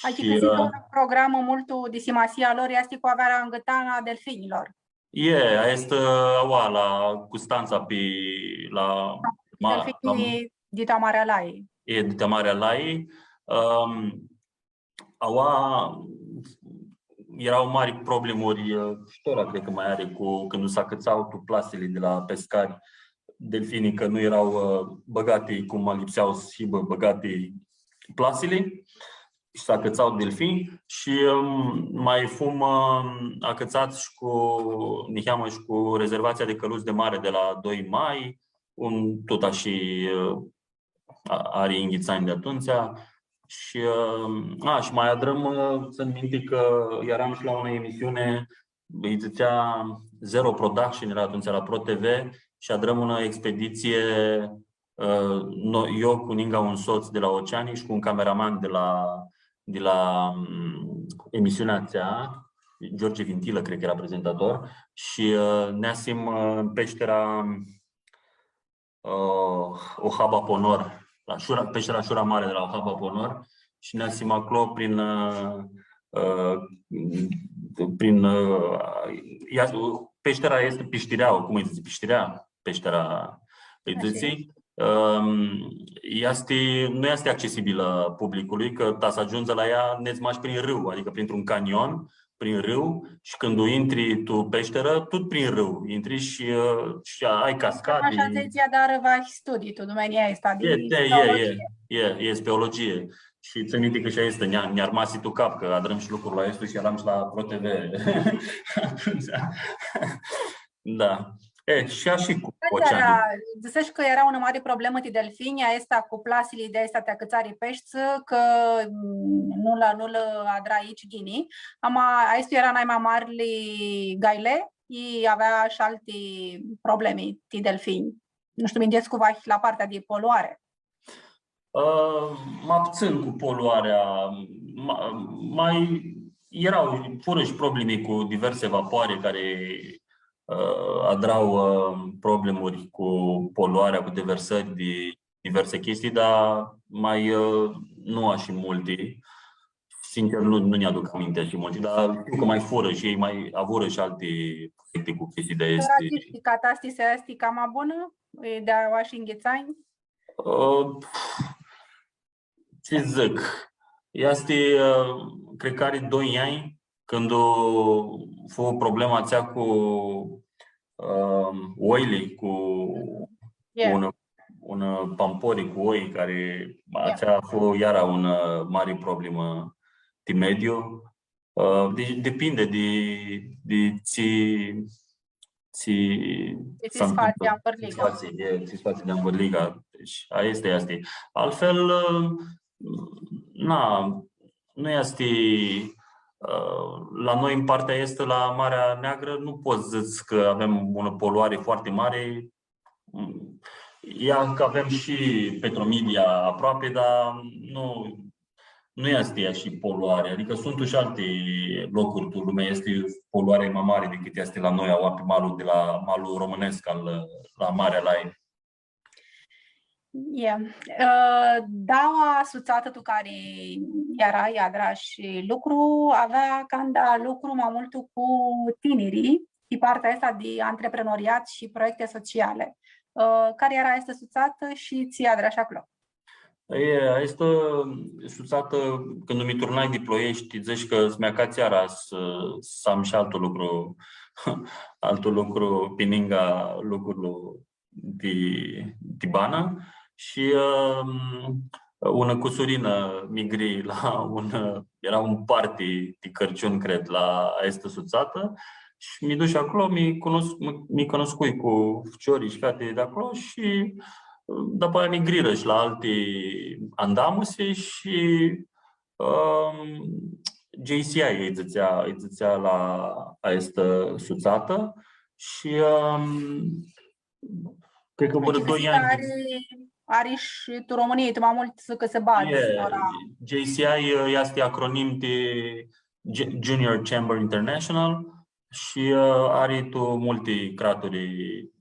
Adicã shi, ã, un program multu di simasii a lor easti cu avearea angãtanã a delfinilor. E, aestã, ã, aua, la Custantsa, pi, la, ma-, la... Delfinii di tu Marea Lai. E, di tu Marea Lai. Ãm, aua, eara mari problemuri, ã, shi tora, cred cã ma ari, cu, cãndu s-acãtsau tu plasili di la pescari, delfinii, cã nu eara, ã, bãgati cum lipsea s-hibã bãgati plasili. Shi s-acãtsau delfinj shi, ãm, ma fum, ãm, acãtsats shi cu, niheamã shi cu rezervatsia di cãluts di mari di la doi mai, un, tut ashi, ã, a-, ari yinghits anj di atumtsea. Shi, ã, a, shi ma adrãm, ã, tsãn minti cã earam shi la unã emisiuni, lji dzãtsea Zero Production, eara atumtsea la Pro T V, shi adrãm unã expeditsii, ã, no-, eu cu ningã un sots di la Oceani shi cu un cameraman di la, di la, mm, emisiunea atsea, George Vintilã, cred cã eara prezentator, shi, ã, neasim, ã, tu peshtera, ã, Ohaba Ponor, la Shura, peshtera Shura Mari di la Ohaba Ponor, shi neasim aclo prin, ã, ã, prin, ã, ea, peshtera easti Pishtirea, cum lji dzãts, Pishtirea, peshtera, lji dzãts. Ãm, easti, nu easti accesibilã publicului, cã ta s-agiundzi la ea, nedz mash prin râu, adicã printr-un canion, prin râu, shi cãndu intri tu peshterã, tut prin râu intri shi, ã, shi ai cascadi. Ashi dzãts, adarã vahi studii tu domenia aestã di, e, e, e, speleologie. E, e, e speleologie. Shi tsãn minti cã shi aestã nj-a, nj-armasi tu cap, cã adrãm shi lucrul aestu shi earam shi la Pro T V. Atumtsea. Da. E, shi ashi cu Oceani. Dzãseshi cã eara unã mari problemã ti delfinj, aestã cu plasili di aestã ti acãtsari peshti, cã, mm, nu lã, nu lã adra aici ghini. Ama, aestu eara nai ma marli gaile, i avea shi alti problemi ti delfinj. Nu shtiu, minduescu vahi la partea di poluare. Ã, ma putsãn cu poluarea, ma, ma eara, furã shi problemi cu diverse vapoari cari, ã, adra, ã, problemuri cu poluarea, cu deversãri di diverse chestii, dar ma, ã, nu ashi multi. Sincer, nu, nu nj-aduc aminti ashi multi, dar shtiu cã ma furã shi elj ma avurã shi alti proiecti cu chestii di aesti. Shi catastisea easti cama bunã? E di aoa shi yinghits anj? Ã, tsi dzãc, easti, ã, cred cã ari doi anj, cãndu fu problema atsea cu, ã, oili, cu unã, unã pampori cu oi, cari atsea fu iara unã mari problemã ti mediu. Ã, deci depinde di, di tsi, tsi, di tsi s-fatsi anvãrliga. Tsi s-fatsi, e, tsi s-fatsi di anvãrliga. Deci, aestã easti. Altfel, ã, na, nu easti, ã, la noi, în partea aestã, la Marea Neagră, nu pots s-dzãts cã avem unã poluare foarte mare, ea, cã avem shi Petromedia aproapi, dar nu, nu easti ashi poluari. Adicã suntu shi alti locuri tu lumi, easti poluari ma mari dicãt easti la noi, aoa pi malul di la, malul romãnescu al, la Marea Lai. E. Ã, daua sutsatã tu cari earai, adrash lucru, avea canda lucru ma multu cu tinirlji, pi partea aestã di antreprenoriat shi proiecte sociale. Ã, cari eara aestã sutsatã shi tsi adrash aclo? E, aestã sutsatã, cãndu mi turnai di Ploieshti, dzãsh cã s-mi acats iara s-, s-am shi altu lucru, altu lucru pi ningã lucrul di, di banã shi, ãm, unã cusurinã mi gri la un, eara un party di Cãrciun, cred, la aestã sutsatã shi mi dush aclo, mi cunus-, mi, mi cunuscui cu ficiorlji shi featili di aclo shi, ãm, dapoaia mi grirã shi la alti andamusi shi, ãm, J C I lji dzãtsea, lji dzãtsea la aestã sutsatã shi, ãm, cred cã vãrã doi anj. Ari, ari shi tu Romãnii, tu ma multsã cãsãbadz, e, tora. J C I, ã, easti acronim di Ju-, Junior Chamber International shi, ã, ari tu multi craturi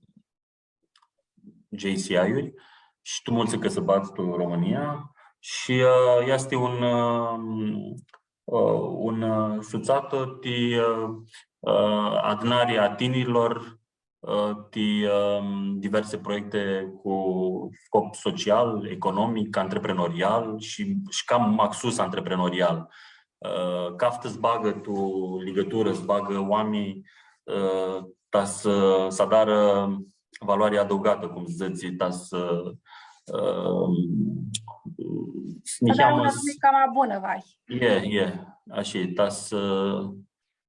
J C I-uri shi tu multsã cãsãbadz tu Romãnia shi, ã, easti un, ã, ã, un, ã, sutsatã ti, ã, ã, adunari a tinirlor, ã, ti, ãm, diverse proiecte cu scop social, economic, antreprenorial shi, shi cam maxus antreprenorial. Ã, caftã s-bagã tu ligãturã, s-bagã oaminj, ã, ta s-, s-adarã valoari adãugatã, cum dzãtsi, ta s-, ã, s-, s-adarã unã lumi cama bunã, vai. E, e, ashi, ta s-,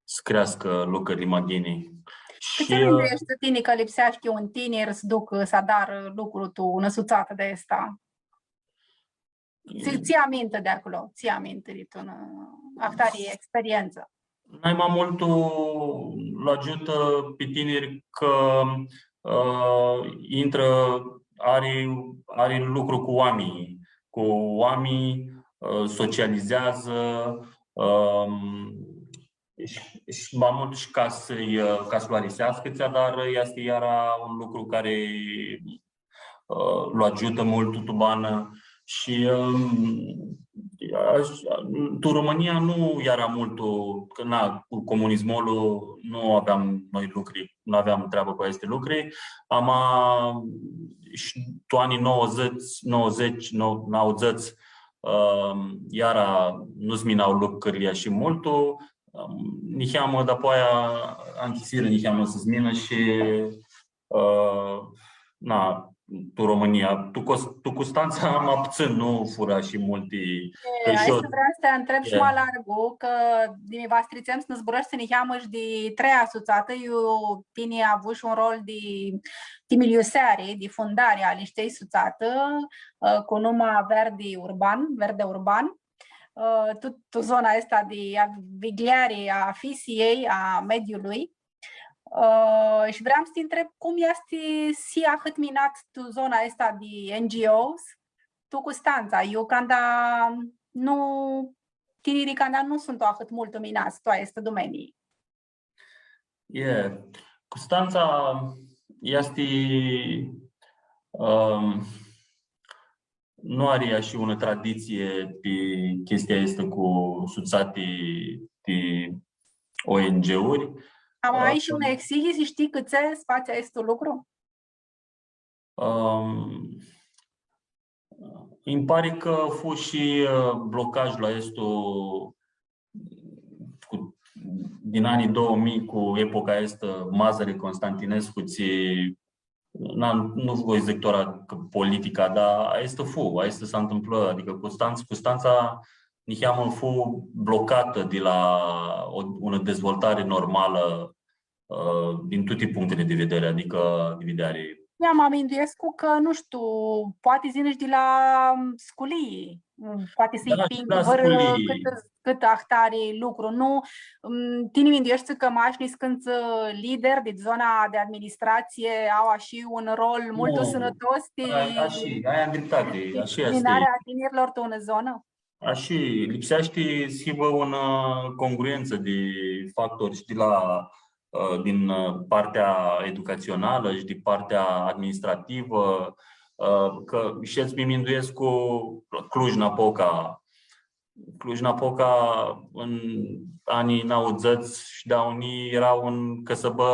s-creascã lucrurli ma ghini. Cãtse mindueshti tini cã lipseashti un tinir s-ducã, s-adarã lucru tu unã sutsatã di aestã? Tsi, tsi aminti di aclo, tsi aminti di tu unã ahtari experientsã? Nai ma multu lu agiutã pi tiniri cã, ã, intrã, ari, ari lucru cu oaminjlji, cu oaminjlji, ã, socializeadzã, ã, shi, shi ma multu shi ca s-, ã, ca s-lu ariseascã tsi adarã, easti iara un lucru cari ã, lu agiutã multu tu banã. Shi, ãm, ash-, tu Romãnia nu eara multu, cã, na, cu comunismul nu aveam noi lucri, nu aveam treabã cu aesti lucri. Ama shi tu anjlji nouăzeci, nouăzeci, nou-, nauãdzãts, ãm, iara nu s-minau lucrili ashi multu. Ãm, niheamã, dapoaia anchisirã niheamã s-minã shi ã, na, tu Romãnia. Tu Cos-, tu Custantsa ma putsãn, nu furã shi multi. E, cã aestã vream s-ti ntreb shi ma largu, cã di va s-tritsem s-nã zburãshti niheamã shi di treia sutsatã, iu tini avushi un rol di, di miliuseari, di fundari a aishtei sutsatã, ã, cu numa Verdi Urban, Verde Urban, ã, tu, tu zona aestã di avigliari a fisiljei, a mediului. Ã, shi vream s-ti ntreb cum easti s-hii ahãt minat tu zona aestã di N G Os, tu Custantsa, iu canda nu, tinirlji canda nu suntu ahãt multu minats tu aestã domenii. E, Custantsa easti, ãm, nu ari ashi unã traditsii pi chestia aestã cu sutsati ti O N G-uri. Ama ai shi unã exihisi, shtii cãtse s-fatsi aestu lucru? Ãm, nji pari cã fu shi, ã, blocajlu aestu cu, din anjlji doauã njilji cu epoca aestã, Mazăre Constantinescu, tsi na, nu voi s-dzãc tora cã politica, dar aestã fu, aestã s-ntãmplã, adicã Custantsa, Custantsa niheamã fu blocatã di la o, unã dezvoltari normalã, ã, din tuti punctili di vederi, adicã di vederi. Ia, ma minduescu cã, nu shtiu, poati s-yinã shi di la, ãm, sculii, ãm, poati s-lji pingã vãrã cãtã cãtã ahtari lucru, nu? Mm, tini mindueshti cã mash niscãntsã lideri di zona di administratsii au ashi un rol multu sãnãtos ti... Nu. A, ashi, ai driptati, ashi easti. Disciplinarea a tinirlor tu unã zonã? Ashi, lipseashti s-hibã unã, ã, congruentsã di factori shi di la, ã, din, ã, partea educatsionalã shi di partea administrativã, ã, cã, shedz, mi minduescu Cluj-Napoca, Cluj-Napoca, tu anjlji nauãdzãts shi di unã, eara un cãsãbã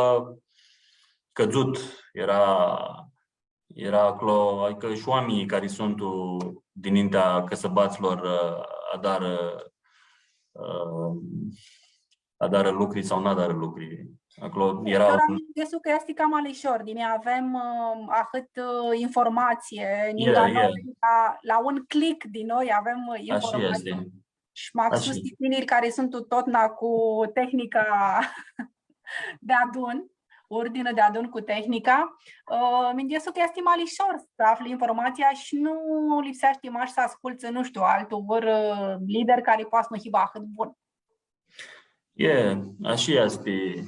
cãdzut, eara, eara aclo, adicã shi oaminjlji cari suntu dinintea cãsãbatslor, ã, adarã, ã, adarã lucri sau nu adarã lucri. Aclo eara... Tora un... Minduescu cã easti cama lishor, di nã avem, ã, ahãt, ã, informatsii, ningã noi, la, la un click di noi avem, ã, informatsii. Ashi easti. Shi maxus ti tiniri cari suntu totna cu tehnica deadun, urdinã deadun cu tehnica, ã, minduescu cã easti ma lishor s-afli informatsia shi nu lipseashti mash s-ascultsã, nu shtiu, altu vãr, ã, lider cari poati s-nu hibã ahãt bun. E, ashi easti.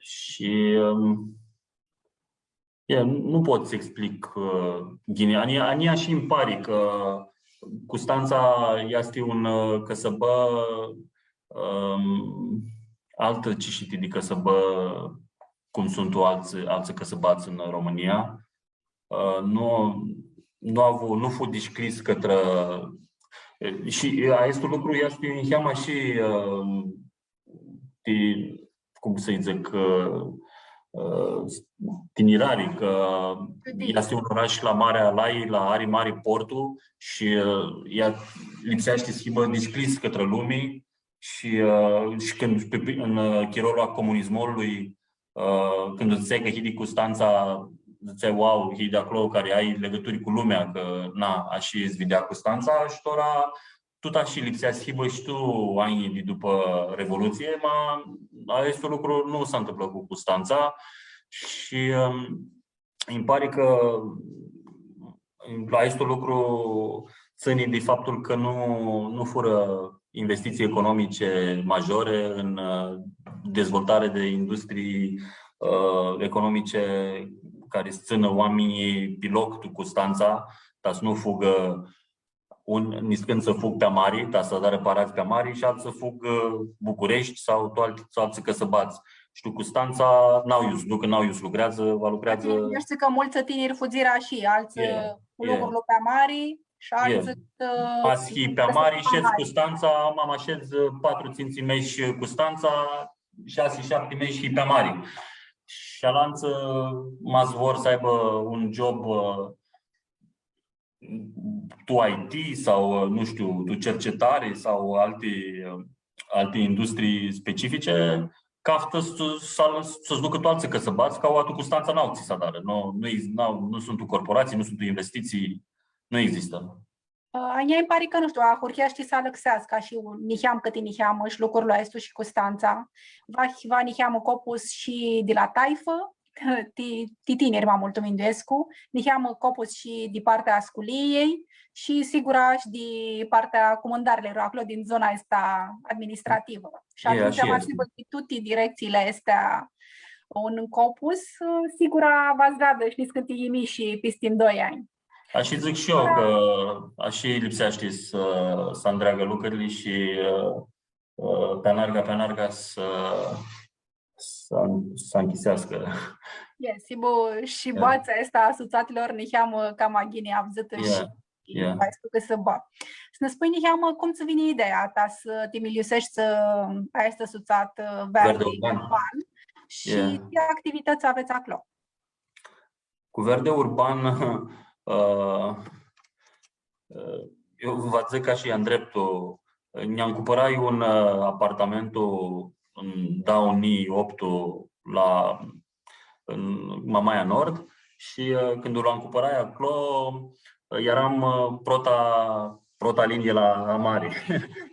Shi, ãm, e, nu pot s-explic, ã, ghini. A njia, a njia shi nji pari cã Custantsa easti un, ã, cãsãbã, ãm, altã cishiti di cãsãbã, cum suntu altsã, altsã cãsãbats tu Romãnia. Ã, nu, nu avu, nu fu dishcljis cãtrã, e, shi aestu lucru easti niheamã shi, ã, ti, cum s-dzãc, ã, ã, tinirari, cã easti un orash la marea, la, la ari mari portu shi, ã, ea lipseashti s-hibã dishcljis cãtrã lumi shi, ã, shi cãndu, pi, pi, tu, ã, chirolu a comunismului, ã, cãndu dzãtseai cã hii di Custantsa, dzãtseai, „Wow, hii di aclo, cari ai ligãturi cu lumea, cã, na, ashi s-videa Custantsa”, shi tora tut ashi lipsea s-hibã shi tu anjlji di dupã Revoluție, ma aestu lucru nu s-ntãmplã cu Custantsa shi, ãm, nji pari cã aestu lucru tsãni di faptul cã nu, nu furã investiții economice majore în, ã, dezvoltare de industrii, ã, economice cari s-tsãnã oaminjlji pi loc tu Custantsa, ta s-nu fugã un, niscãntsã s-fug pi amari, ta s-adarã paradz pi amari shi altsã s-fug, ã, Bucureshti sau tu alti, sau altsã cãsãbadz. Shi tu Custantsa n-au iu s-ducã, n-au iu s-lucreadzã, va lucreadzã. Atsea, eu shtiu cã multsã tiniri fudzirã shi altsã cu locurlu pi amari shi altsã, ã, ma s-hii pi amari, shedz Custantsa, ma, ma shedz, ã, patru, tsintsi meshi Custantsa, shasi, shapti meshi pi amari. Shi alantsã, ma s-vor s-aibã un job, ã, tu I T sau, nu shtiu, tu cercetare sau alti, alti industrii specifice, caftã s-, s-, s-ducã tu altsã cãsãbadz, cã aoa tu Custantsa n-au tsi s-adarã, nu, nu, ex-, n-au, nu suntu corporații, nu suntu investiții, nu există. Ã, a njia nji pari cã, nu shtiu, ahurheashti s-alãxeascã shi niheam cãti niheamã shi lucurlu aestu shi Custantsa. Va, va niheamã copus shi di la taifã, ti, ti tiniri ma multu minduescu, niheamã copus shi di partea a sculiljei shi, sigura, shi di partea a cumãndarlor aclo din zona aestã administrativã. Shi atumtsea va s-hibã di tuti directsiili aesti un copus, sigura va s-veadã shi niscãnti yimishi pisti doi anj. Ashi dzãc shi eu, cã ashi lipseashti s-, s-andreagã lucrili shi, ã, ã, pi anarga, pi anarga s-, s-, s-anchiseascã. E, s-hibã shi boatsa aestã a sutsatilor niheamã cama ghini avdzãtã shi aestu cãsãbã. S-nã spui niheamã cum tsã vini ideea ta s-ti miliuseshti, ã, aestã sutsatã, ã, Verde Urban shi tsi activitãts avets aclo? Cu Verde Urban, ã, ã, eu va dzãc ca shi ndreptul, nj-acumpãrai un, ã, apartamentu în două mii opt la, în Mamaia Nord shi, ã, cãndu lu acumpãrai aclo, ã, eram, ã, prota, prota linie la amari.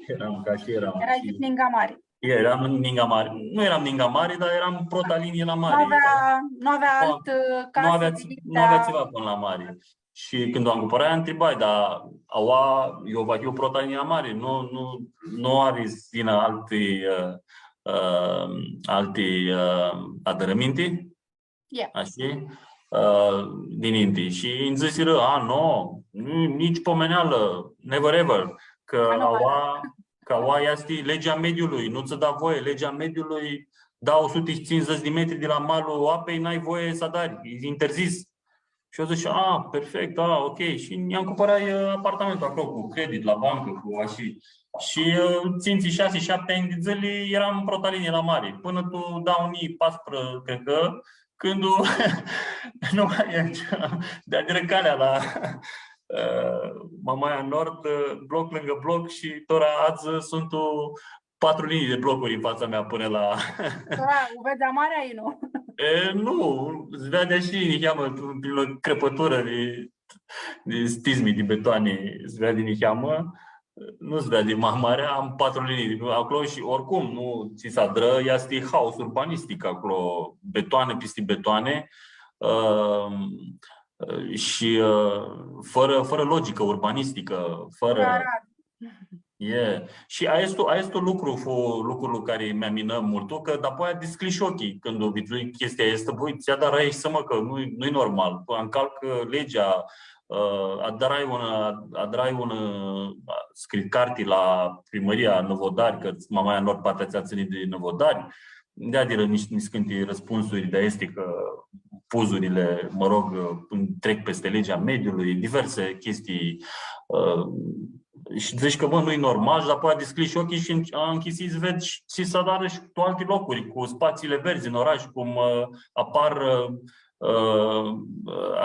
Eram ca shi eram. Erai shi ningã amari. Eram ningã amari. Nu eram ningã amari, dar eram prota linie la amari. Nu avea, nu avea altă casă, nu avea, nu avea tsiva pãnã la amari. Shi cãndu u acumpãrai, ntribai, dar aoa, eu va hiu prota linie la amari, nu, nu, nu ari s-yinã alti, ã, ã, alti, ã, adãrãminti? Ashi? Ã, dininti. Shi nji dzãsirã, a, no, nu, nitsi pomenealã, never ever, cã aoa, cã aoa easti legea mediului, nu tsã da voie, legea mediului, două sute cincizeci de metri de la malul apei, n-ai voie s-adari, e interzis. Shi eu dzãc, a, perfect, a, ok. Shi nj-acumpãrai, ã, apartamentul aclo cu credit la bancă, cu ashi. Shi, ã, tsintsi, shasi, shapti anj di dzãli eram prota linie la amari. Pãnã tu două mii paisprezece, cred cã, cãndu nu mai e, di-adirã calea la, ã, Mamaia Nord, ã, bloc lângă bloc shi tora adzã suntu patru linii de blocuri în fața mea până la... Tora, u vedz amari, nu? E, nu, s-veadi shi niheamã, prin o crăpătură de, de stizmi, de betoane, s-veadi niheamã, nu s-veadi ma amari, am patru linii aclo shi oricum, nu, tsi s-adrã, easti haos urbanistic aclo, betoane pisti betoane, ã, ã, shi, ã, fără, fără logică urbanistică, fără... E. Shi aestu, aestu lucru fu lucrul cari mi aminã multu, cã dapoaia dishcljish ocljilj cãndu vidzui chestia aestã, bãi, tsi adrai aoa, mã, cã nu-i, nu-i normal, ncalcã legea, ã, adrai un, adrai un, ã, scrii carti la primãria Nãvodari, cã Mamaia Nord partea atsea tsãni di Nãvodari, deadirã nis-, niscãnti răspunsuri di aesti cã puzurile, mă rog, trec peste legea mediului, diverse chestii, ã, shi dzãsh cã, bã, nu-i normal, shi dapoaia dishcljish ocljilj shi anch-, anchisi s-ved shi tsi s-adarã shi tu alti locuri, cu spațiile verzi în oraș, cum, ã, apar, ã, ã,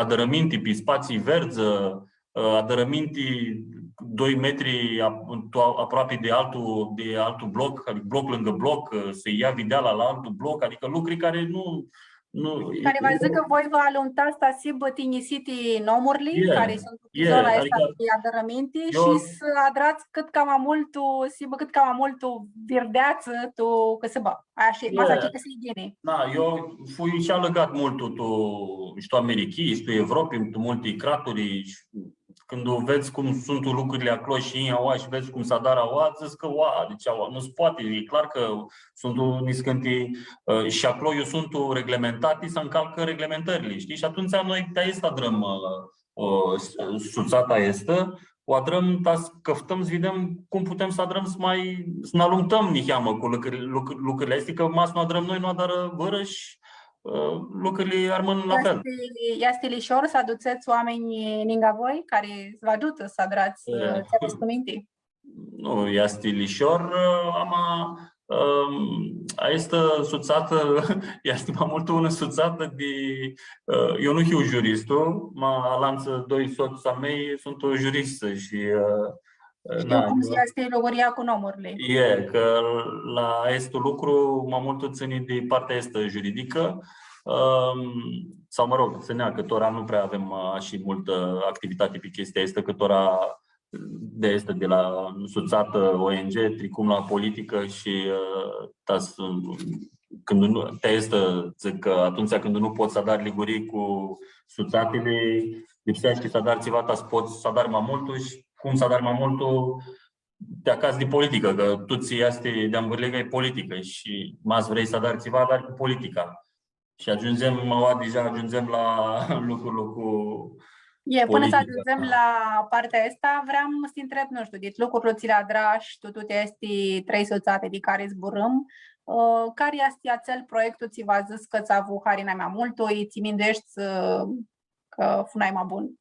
adãrãminti pi spații verzi, ã, ã, adãrãminti doi metri ap-, tu, aproapi de altul, de altul bloc, adică bloc lângă bloc, ã, s-lji ia videala la altul bloc, adică lucruri care nu, Nu, Cari va dzãcã cã voi vã alumtats ta s-hibã tinjisiti nomurli, cari suntu pi zona aestã di adãrãminti shi s-adrats cãt cama multu, s-hibã cãt cama multu virdeatsã tu cãsãbã. Ashi, ma s-achicãsii ghini. Da, eu fui shi alãgat multu tu, shi tu Americhii, shi tu Evropi, tu multi craturi, shi cãndu vedz cum suntu lucrili aclo shi yini aua shi vedz cum s-adarã aua, dzãts cã, ua, deci aua nu s-poati, e clar cã suntu niscãnti, ã, shi aclo iu suntu reglementati, s-ncalcã reglementãrli, shtii? Shi atumtsea noi ti aestã adrãm, ã, ã, sutsata aestã, u adrãm, ta s-cãftãm, s-videm cum putem s-adrãm s-ma, s-nã alumtãm niheamã cu lucri-, lucri-, lucrili aesti, cã ma s-nu adrãm noi, nu adarã vãrã shi ã, lucrili armãn la fel. Easti, easti lishor s-adutsets oaminj ningã voi cari s-vã agiutã s-adrats, ã, tsi avets tu minti? Nu easti lishor, ã, ama, ãm, aestã sutsatã, easti ma multu unã sutsatã di, ã, eu nu hiu juristu, ma alantsã doi sots a mei suntu jurists shi, ã, Shtiu cum easti luguria cu nomurli. E, cã la aestu lucru ma multu tsãni di partea aestã juridicã, ãm, sau, mă rog, tsãnea, cã tora nu prea avem, ã, ashi multã activitati pi chestia aestã, cã tora di aestã, di la sutsatã O N G, tricum la politicã shi, ã, ta s-, cãndu nu, ti aestã dzãc cã atumtsea cãndu nu pots s-adari ligurii cu sutsatili, lipseashti s-adari tsiva ta s-pots s-adari ma multu shi cum s-adari ma multu, ti acats di politicã, cã tut tsi easti di anvãrliga e politicã shi ma s-vrei s-adari tsiva, adari cu politica. Shi agiundzem, aua, deja agiundzem la lucrul cu E, pãnã s-agiundzem la partea aestã, vream s-ti ntreb, nu shtiu, dit lucrul tsi li adrash tu, tu tuti aesti trei sutsati di cari zburãm, ã, cari easti atsel proiectu tsi va dzãts cã tsã avu hari nai ma multu, i tsi mindueshti, ã, cã fu nai ma bun?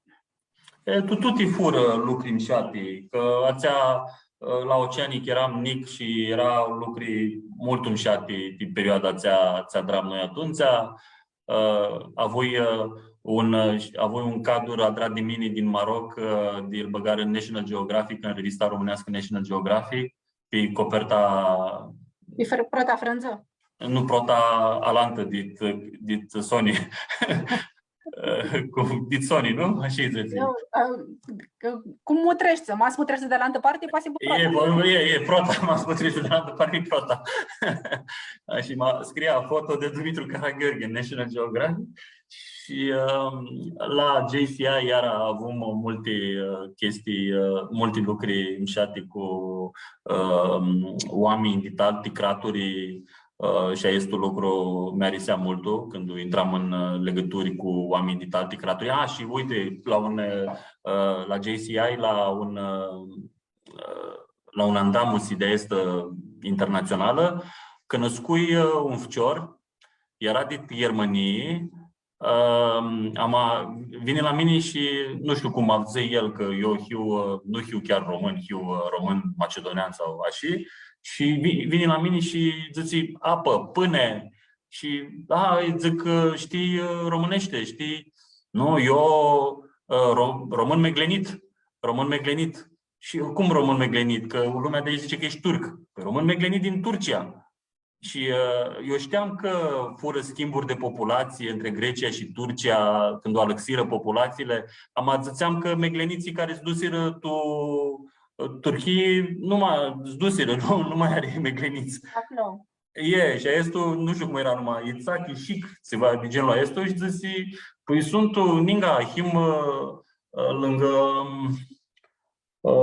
E, tu tuti furã lucri mshati, cã atsea, ã, la Oceanic eram njic shi eara lucri multu mshati ti perioada atsea, tsi adram noi atumtsea. Ã, avui, ã, un, ã, avui un cadur adrat di mini din Maroc, ã, di-l bãgarã tu National Geographic, tu revista românească National Geographic, pi coperta... Pi fr-, prota frãndzã? Nu, prota alantã, dit, dit Sony. Ã, cu, dit Sony, nu? Ashi dzãtsi. Eu, ã, cã, cum mutreshti, ma s-mutreshti di alantã parti, poati s-hibã prota. E, e, e, prota, ma s-mutreshti di alantã parti, prota. Ashi, ma, scria foto di Dumitru Caragiorghe, National Geographic. Shi, ãm, la J C I iara avum multi, ã, chestii, ã, multi lucri mshati cu, ãm, oaminj di alti craturi, ã, shi aestu lucru mi arisea multu, cãndu intram tu, ã, ligãturi cu oaminj di alti craturi. A, shi uite, la un, ã, la J C I, la un, ã, ã, la un andamusi di aestã internatsionalã, cunuscui, ã, un ficior, eara dit Ghermanii, ãm, ama vini la mini shi nu shtiu cum avdzãi el, cã eu hiu, ã, nu hiu chiar român, hiu, ã, român macedonean sau ashi, shi vi-, vini la mini shi dzãtsi, apã, pãne, shi, a, lji dzãc, ã, shtii, ã, românește, shtii? Nu, eu, ã, ro-, român meglenit, român meglenit. Shi cum român meglenit? Cã lumea di aici dzãtsi cã eshti turc. Pãi, român meglenit din Turcia. Shi, ã, eu shteam cã furã schimburi di populatsii ntrã Grecia shi Turcia, cãndu alãxirã populatsiili, ama dzãtseam cã meglenitslji cari s-dusirã tu, ã, Turchii, nu ma, s-dusirã, nu, nu ma ari meglenits. Aclo. E, shi aestu, nu shtiu cum eara numa, Itsachi, Shic, tsiva di genul aestu, shi dzãsi, pãi, suntu, ã, ninga, him, ã, ã, lãngã, ã,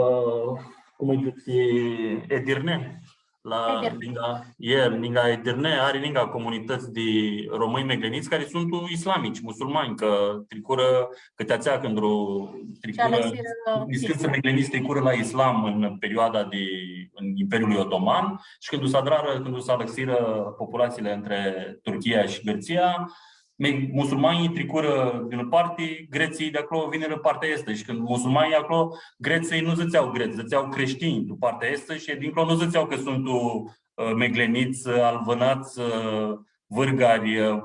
cum lji dzãtsi, Edirne. La Edirne. Ninga, e, ninga Edirne, ari ninga comunitãts di romãnj meglenits cari suntu islamici, musulmani, cã tricurã, cã ti atsea cãndu tricurã, niscãntsã meglenits tricurã la islam tu perioada di, tu Imperiul Otoman shi cãndu s-adrarã, cãndu s-alãxirã populatsiili ntrã Turchia shi Gãrtsia, me-, musulmanjlji tricurã di unã parti, gretslji di aclo vinirã partea aestã. Shi cãndu musulmanjlji aclo, gretslji nu dzãtsea grets, dzãtsea creștini tu partea aestã shi dincolo nu dzãtsea cã suntu, ã, meglenits, ã, alvãnats, ã, vãrgari, ã,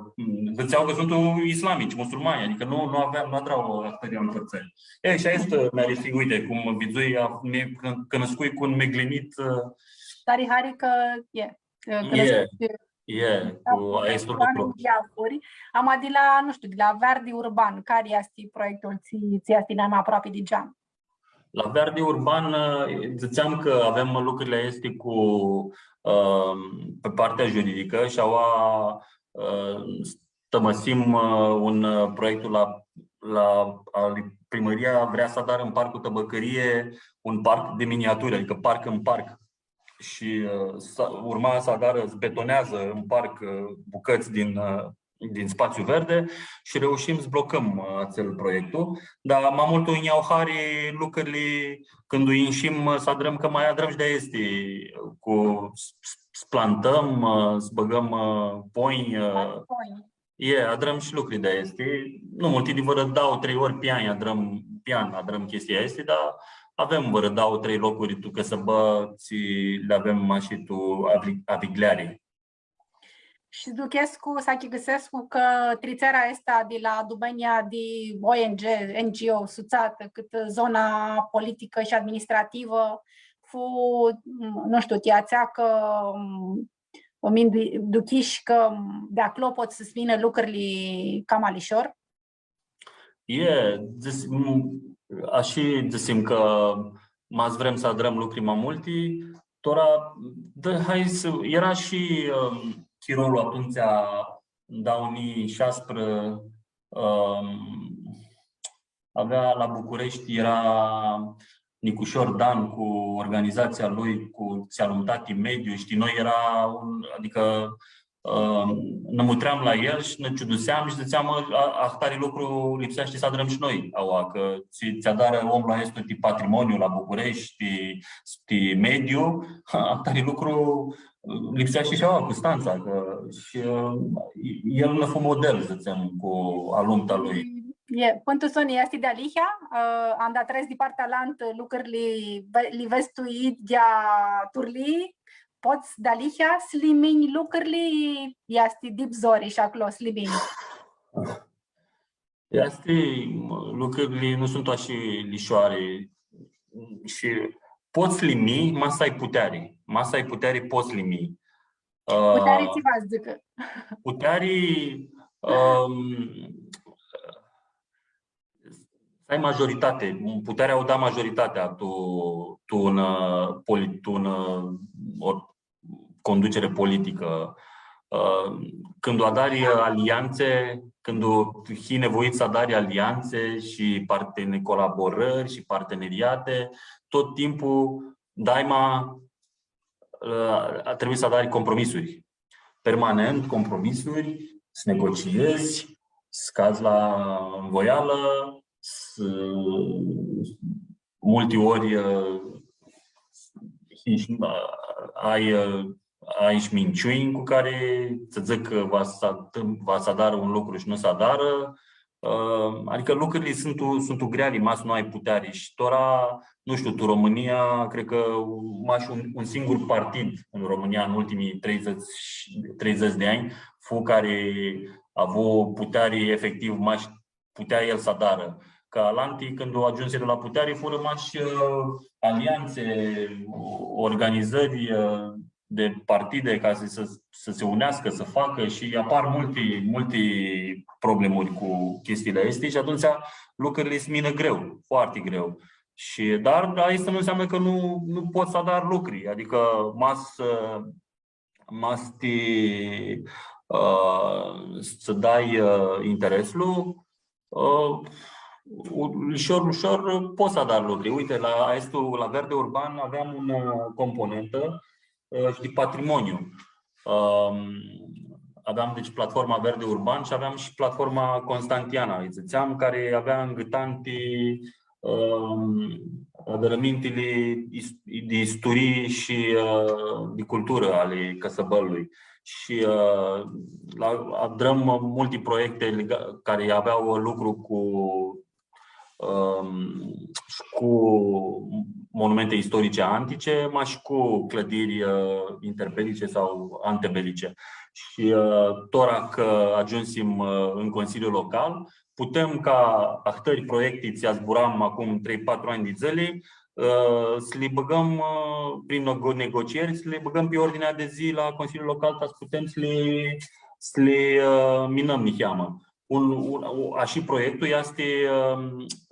dzãtsea cã suntu islamici, musulmani, adicã nu, nu avea, nu adra ahtãri ampãrtsãri. E, shi aestã mi arisi, uite, cum vidzui, a, mi cã-, cunuscui cu un meglenit, ã, Tari hari cã, e, ã, cã... E. E, cu aestu lucru. Diafuri. Ama di la, nu shtiu, di la Verdi Urban, cari easti proiectul tsi, tsi easti nai ma aproapi di geam? La Verdi Urban, ã, dzãtseam cã avem lucrurli aesti cu, ã, pe partea juridicã shi aua, ã, tãmãsim, ã, un, ã, proiectul la, la, al, primãria vrea s-adarã în Parcul Tăbăcărie un parc de miniaturi, adică parc în parc. Shi, ã, s-, urma s-adarã, s-betonează în parc, ã, bucăți din, ã, din spațiu verde și reușim să blocăm, ã, acel proiectul. Dar mai mult nj-au hari lucrurli cãndu inshim, ã, s-adrãm, cã ma adrãm shi di aesti, cu s-, s-, s-plantãm, ã, s-bãgãm, ã, ponj, ã, ponj. E, adrãm shi lucri di aesti. Nu multi, di vãrã dauã, trei ori pi an adrãm, pi an adrãm chestia aestã, dar avem vãrã dauã, trei locuri tu cãsãbã, tsi li avem mash tu avli-, avigliari. Shi s-duchescu, s-achicãsescu cã tritsearea aestã di la dumenia di O N G, N G O, sutsatã, cãtã zona politicã shi administrativã, fu, nu shtiu, ti atsea cã, ã, mindu-, duchish cã di aclo pot s-vinã lucrurli cama lishor? E, dzãs-, m-, ashi dzãsim cã ma s-vrem s-adrãm lucri ma multi, tora, da, hai s-, eara shi, ãm, chirolu atumtsea, în două mii șaisprezece, ãm, avea la București, eara Nicușor Dan cu organizația lui, cu Tsialumtati Mediu, știi, noi era un, adică, ãm, nã mutream la el shi nã ciuduseam shi dzãtseam, „Mã, a-, ahtari lucru lipseashti s-adrãm shi noi, aua, cã tsi, tsi adarã omlu aestu ti patrimoniu la București, ti, ti mediu, ahtari lucru lipseashti shi aua, Custantsa, cã shi, ã, el nã fu model, dzãtsem, cu alumta lui.” E, pãn tu soni, easti dealihea, ã, anda trets di partea alantã, lucrurli ve-, li vedz tu idyea turlii, pots dealihea s-li minj lucrurli, easti dip zori shi aclo s-li minj? Easti, mã, lucrurli nu suntu ashi lishoari shi pots s-li minj, ma s-ai puteari. Ma s-ai puteari, pots s-li minj. Puteari, ã, tsi va s-dzãcã? Puteari, ãm, s-ai majoritati. Putearea u da majoritatea tu, tu un, ã, poli-, tu un, ã, or-, conducere politică. Ã, cãndu adari, ã, aliantsi, cãndu hii nevoit s-adari aliantsi shi partene-, colaborãri shi parteneriate, tot timpul daima, ã, trebuie s-adari compromisuri. Permanent compromisuri, s-negociezi, s-cadz la învoială, s-, multi ori, ã, shi, ã, ai, ã, ai shi minciuni cu cari s-dzãc cã va s-, va s-adarã un lucru shi nu s-adarã. Ã, adicã lucrurli suntu, suntu greali, ma s-nu ai puteari. Shi tora, nu shtiu, tu România, cred cã mash un, un singur partid în România în ultimii treizeci, treizeci de ani fu cari avu puteari efectiv mash putea el s-adarã. Cã alanti, cãndu agiumsirã la puteari, furã mash, ã, aliantsi, organizări, ã, de partide ca să, să, să se unească, să facă și apar multe, multe problemuri cu chestiile astea și atunci lucrurile se mină greu, foarte greu. Și, dar asta nu înseamnă că nu, nu poți să adari lucruri, adică ma s-, ma s-ti, ã, s-dai, ã, interesul, ã, u-, ușor, ușor poți să adari lucruri. Uite, la, aestu, la Verde Urban aveam un, ã, componentã, ã, și de patrimoniu. Ãm, aveam, deci, platforma Verde Urban și aveam și platforma Constantiana, îi ziceam, care avea îngâtanti, ãm, adãrãmintili is-, di isturii shi, ã, di culturã ali cãsãbãlui. Shi, ã, la, adrãm multi proiecte lega-, cari avea lucru cu, ãm, shi cu monumente istorice antice, ma shi cu clădiri, ã, interbelice sau antebelice. Shi, ã, tora cã agiumsim, ã, în Consiliul Local, putem ca ahtãri proiecti tsi zburam acum trei, patru ani di dzãli, ã, s-li bãgãm, ã, prin nego-, negocieri, s-li bãgãm pi ordinea de zi la Consiliul Local, ca s-putem s-li, s-li, ã, minãm niheamã. Un, un, u-, ashi proiectul easti, ã,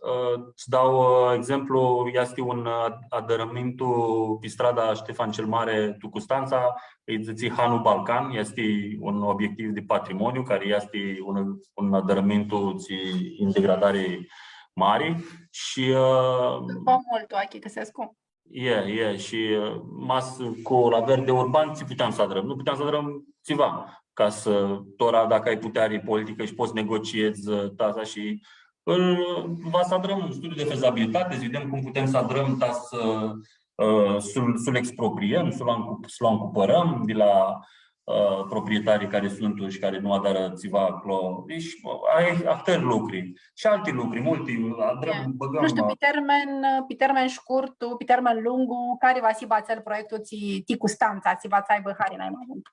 ã, s-dau, ã, exemplu, easti un, ã, adãrãmintu pi strada Ștefan cel Mare, tu Custantsa, lji dzãtsi Hanu Balcan, easti un obiectiv di patrimoniu, cari easti un, un adãrãmintu tsi, în degradare mari shi, ã, Dupã multu, achicãsescu. E, e, shi, ã, ma s-, cu la Verde Urban, tsi puteam s-adrãm? Nu puteam s-adrãm tsiva, ca s-, tora, dacã ai puteari politicã shi pots s-negociedz, ã, ta ashi, ãl, va s-adrãm un studiu de fezabilitate, s-videm cum putem s-adrãm ta s-, ã, s-lu, s-lu expropriem, s-lu ancu-, s-lu ancumpãrãm di la, ã, proprietarii cari suntu shi cari nu adarã tsiva aclo. Deci, ai ahtãri lucri. Shi alti lucri, multi, adrãm, E. bãgãm, Nu shtiu, ã, pi termen, pi termen shcurtu, pi termen lungu, cari va s-hibã atsel proiectu tsi, ti Custantsa, tsi va s-aibã hari nai ma multu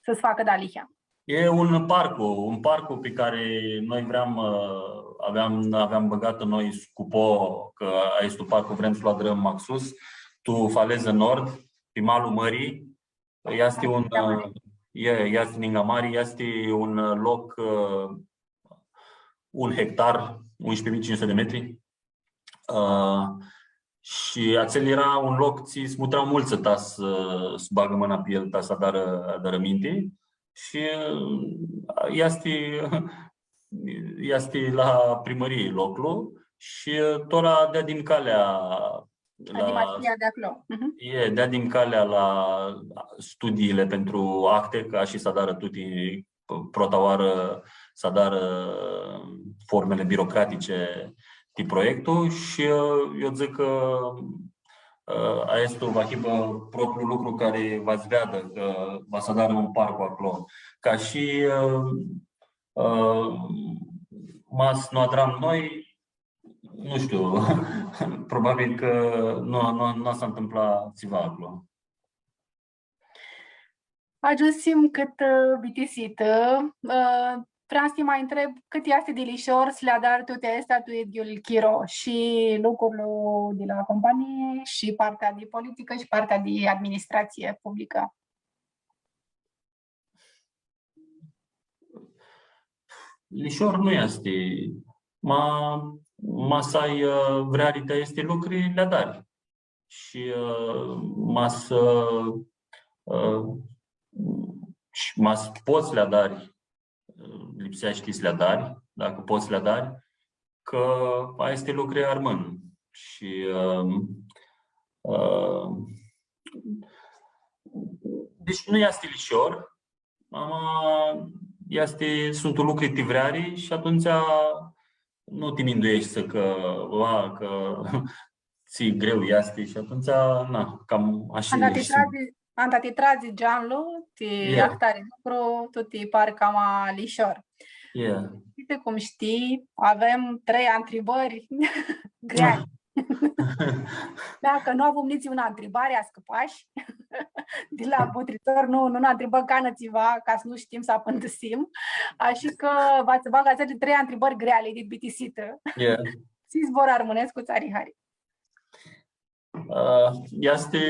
s-facã dealihea? E un parcu, un parcu pe care noi vream, ã, aveam, aveam bãgatã noi scupo, cã aestu parcu vrem s-lu adrãm maxus, tu Falezã Nord, pi malul mãrii, easti un, Da, mãri. ã, e, easti ningã mari, easti un, ã, loc, ã, un hectar, unsprãdzatsi mii tsintsi suti di metri. Ã, shi atsel eara un loc tsi s-mutrea multsã ta s-, s-bagã mãna pi el, ta s-adarã, adarã minti. Shi, ã, easti, easti la primãrii loclu shi, ã, tora deadim calea la Adimasia di aclo. Mhm. E, deadim calea la studiile pentru acte, ca shi s-adarã tuti, prota oarã s-adarã formele birocratice di proiectul shi, ã, eu dzãc cã, ã, aestu va hibã propriul lucru cari va s-veadã cã va s-adarã un parcu aclo. Ca shi, ã, ã, ma s-nu adrãm noi, nu shtiu, probabil cã nu, nu, nu s-ntãmpla tsiva aclo. Agiumsim cãtã, ã, bitisitã. Ã, vream s-ti ma ntreb cãt easti di lishor s-li adari tuti aesti tu idyiul chiro, shi lucrul di la companii, shi partea di politicã, shi partea di administratsii publicã. Lishor nu easti. Ma, ma s-ai, ã, vreari ti aesti lucri, li adari. Shi, ã, ma s-, ã, shi ma s-pots s-li adari, ã, lipseashti s-li adari, dacã pots s-li adari, cã aesti lucri armãn. Shi, ã, ã, deci nu easti lishor, ama easti, suntu lucri ti vreari shi atumtsea nu ti mindueshti cã, ua, cã tsi greu easti shi atumtsea, na, cam ashi Anda ti easti. Tradzi, anda ti tradzi geanlu, ti E. ahtari lucru, tu ti pari cama lishor. E. Uite cum shtii, avem trei ntribãri greali. Dacã nu avum nitsi unã ntribari, ascãpash. Di la mutritori nu, nu nã ntribãm canã tsiva, ca s-nu shtim s-apãndãsim. Ashi cã va s-bag atseali trei ntribãri greali di bitisitã. E. Tsi zbor armãnescu tsã ari hari? Ã, easti,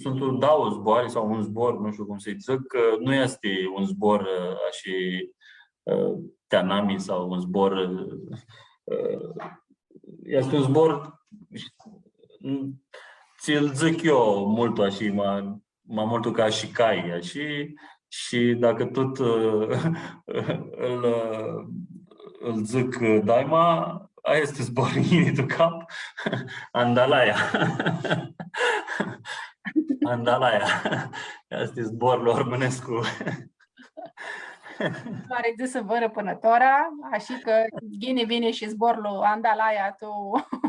suntu dauã zboarã sau un zbor, nu shtiu cum s-lji dzãc, cã nu easti un zbor, ã, ashi, ã, ti anami sau un zbor, ã, easti un zbor, tsi-l dzãc eu multu ashi, ma, ma multu ca shi cai, ashi, shi dacã tut, ã, ãl, ã, ãl dzãc daima, aestu zbor yini tu cap, andalaia. Andalaia. Easti zborlu armãnescu. Nu ari dzãsã vãrã pãnã tora, ashi cã ghini vini shi zborlu andalaia tu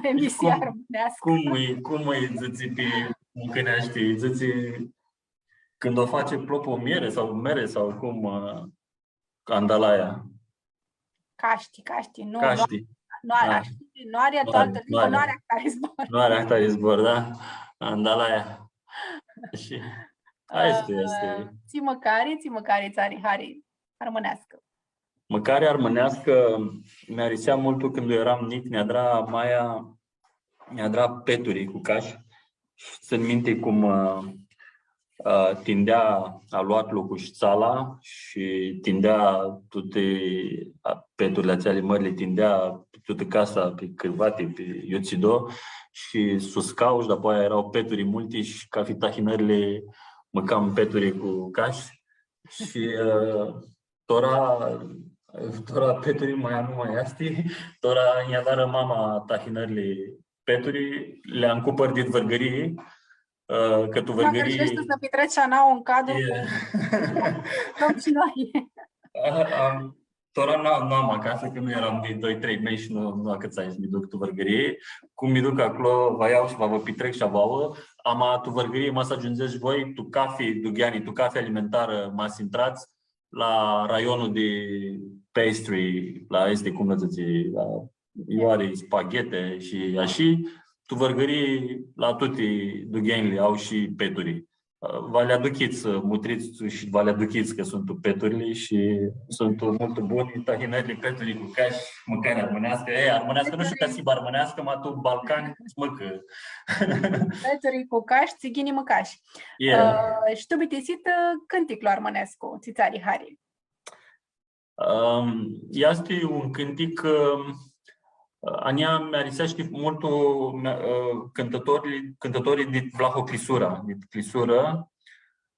emisia Cum, armãneascã. cum ãlj, cum ãlj dzãtsi pi mucãneashti? Dzãtsi, cãndu u fatsi plopu, miere sau mere sau cum, ã, andalaia? Cashti, cashti, nu, nu Cashti. nu ari, Ah. nu ari Nu ari, altã nu limbã, ari. nu ari ahtari zbor. Nu ari ahtari zbor, da? Andalaia. Shi aestã easti. Ã, tsi mãcari, tsi mãcari tsã ari hari armãneascã? Mãcari armãneascã, mi-arisea multu cãndu eram njic, nj-adra maia, nj-adra peturi cu cash Shi tsãn minti cum, ã, ã, tindea aluatlu cu shtsala shi tindea tuti, ã, peturli atseali mãri, li tindea tutã casa pi crivati, pi iutsido, shi s-uscau shi dapoaia eara peturi multi shi cafi tahinãrli mãcam peturi cu cash. Shi, ã, tora, tora peturi ma nu ma easti, tora nj-adarã mama tahinãrli peturi, li ancupãr dit Vãrgãrii, ã, cã tu Vãrgãrii... Mãcar s-pitrets shi anau un cadru. E. Cu... Dom shi noi. A, am, tora nu, nu am acasã, cã nu earam di doi, trei mesh shi nu, nu acãtsai s-mi duc tu Vãrgãrii. Cum mi duc aclo, va ljau shi va vã pitrec shi a vouã. Ama tu Vãrgãrii, ma s-agiundzets voi, tu cafi dugheani, tu cafi alimentarã, ma s-intrats, la raionlu di pastry, la aesti, cum lã dzãtsi, la ioari, spaghete shi ashi, tu Vãrgãrii, la tuti dughenjli au shi peturi. Va li aduchits, mutrits shi va li aduchits, cã suntu peturli shi suntu multu buni, tahinãrli peturi cu cash, mãcari armãneascã. E, armãneascã, nu shtiu cã s-hibã armãneascã, ma tu Balcani s-mãcã. Peturi cu cash, tsi ghini mãcash. E. Ã, shi tu bitisitã, ã, cãnticlu armãnescu, tsi tsã ari hari? Ãm, easti un cãntic, ãm, a njia mi ariseashti multu, mi-, ã, cãntãtorlji, cãntãtorlji di Vlaho Clisura, di Clisura,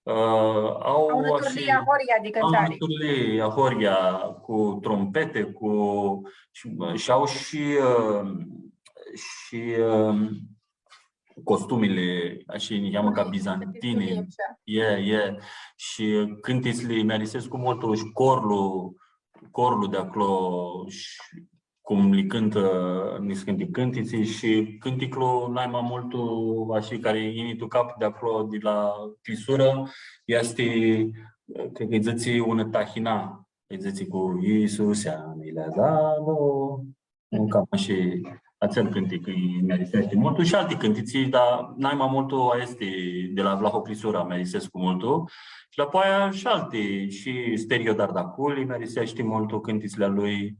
ã, au... Au unã turlii ashi ahoryea di cãntari. Au unã turlii ahoryea cu trompete, cu, shi, shi au shi, ã, shi, ã, costumili, ashi, niheamã ca bizantini. Bizantini, ashi. E, e. Shi cãntitsli mi arisescu multu shi corlu, corlu di aclo, shi cum li cãntã niscãnti cãntitsi shi cãnticlu nai ma multu, ashi, cari yini tu cap di aclo, di la Clisura, easti, cred cã lji dzãtsi unã tahina, lji dzãtsi cu Iisuse, mi le-a dat, nu, cam ashi, atsel cãntic, mi ariseashti multu shi alti cãntitsi, dar nai ma multu aesti di la Vlaho Clisura mi arisescu multu. Shi dapoaia shi alti, shi Sterio Dardaculi mi ariseashti multu cãntitsli a lui,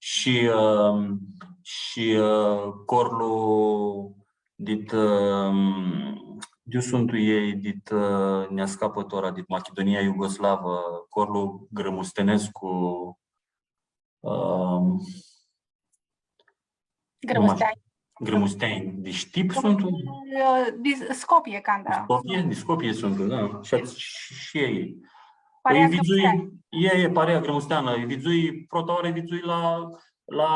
shi, ãm, shi, ã, corlu dit, ãm, di iu suntu elj, dit, ã, nj-ascapã tora, dit Machidonia Iugoslavã, corlu grãmustenescu, ãm, Grãmusteanj. Nu ma shtiu. Grãmusteanj. Di Shtip suntu? Ã, di Scopie, canda. Di Scopie? Di Scopie suntu, da. Shi, shi, shi elj. Parea Grãmusteanj. Pãi, lji vidzui, e, e, Parea Grãmusteanã. Lji vidzui, prota oarã lji vidzui la, la,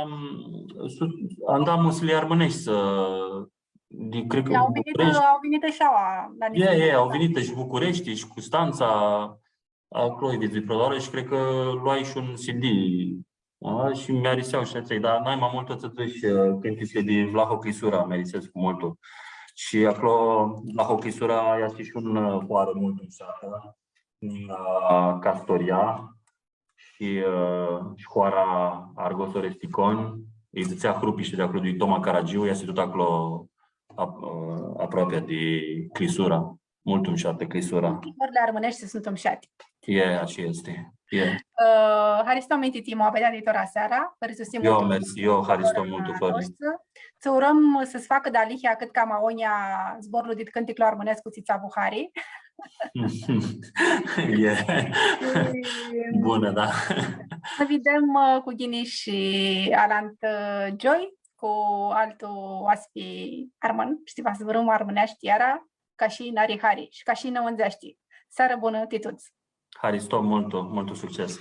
ãm, su-, andamusli armãneshti, ã, di, cred cã Bucureshti. Au vinitã, au vinitã shi aua la... E, e, au vinitã shi Bucureshti, shi Custantsa, aclo lji vidzui prota oarã shi cred cã loai shi un C D. A, shi mi ariseau shi atselj, dar nai ma multu, tsã dzãsh, ã, cãntitsli di Vlaho Clisura mi arisescu multu. Shi aclo, Vlaho Clisura easti shi un, ã, hoarã multu mushatã, la Castoria, shi, ã, shi hoara Argos Oresticoni, lji dzãtsea Hrupishi di aclo, di Toma Caragiu, easti tut aclo, ap-, ã, aproapea di Clisura. Multu mushatã Clisura. Chirurli armãneshti suntu mushati. E, ashi easti. E. Ã, haristo multu ti muabetea di tora seara, haristo multu. Io mersi, io haristo multu, Flori. Tsã urãm s-tsã facã dealihea cãt cama agonja zborlu dit cãnticlu armãnescu tsi tsã avu hari. E. Shi bunã, da. Nã videm, ã, cu ghini shi alantã, ã, gioi, cu altu oaspi armãn, shtii, va s-zburãm armãneashti iara, ca shi nã ari hari shi ca shi nã ãndzeashti. Searã bunã ti tuts! Haristo multu, multu succes!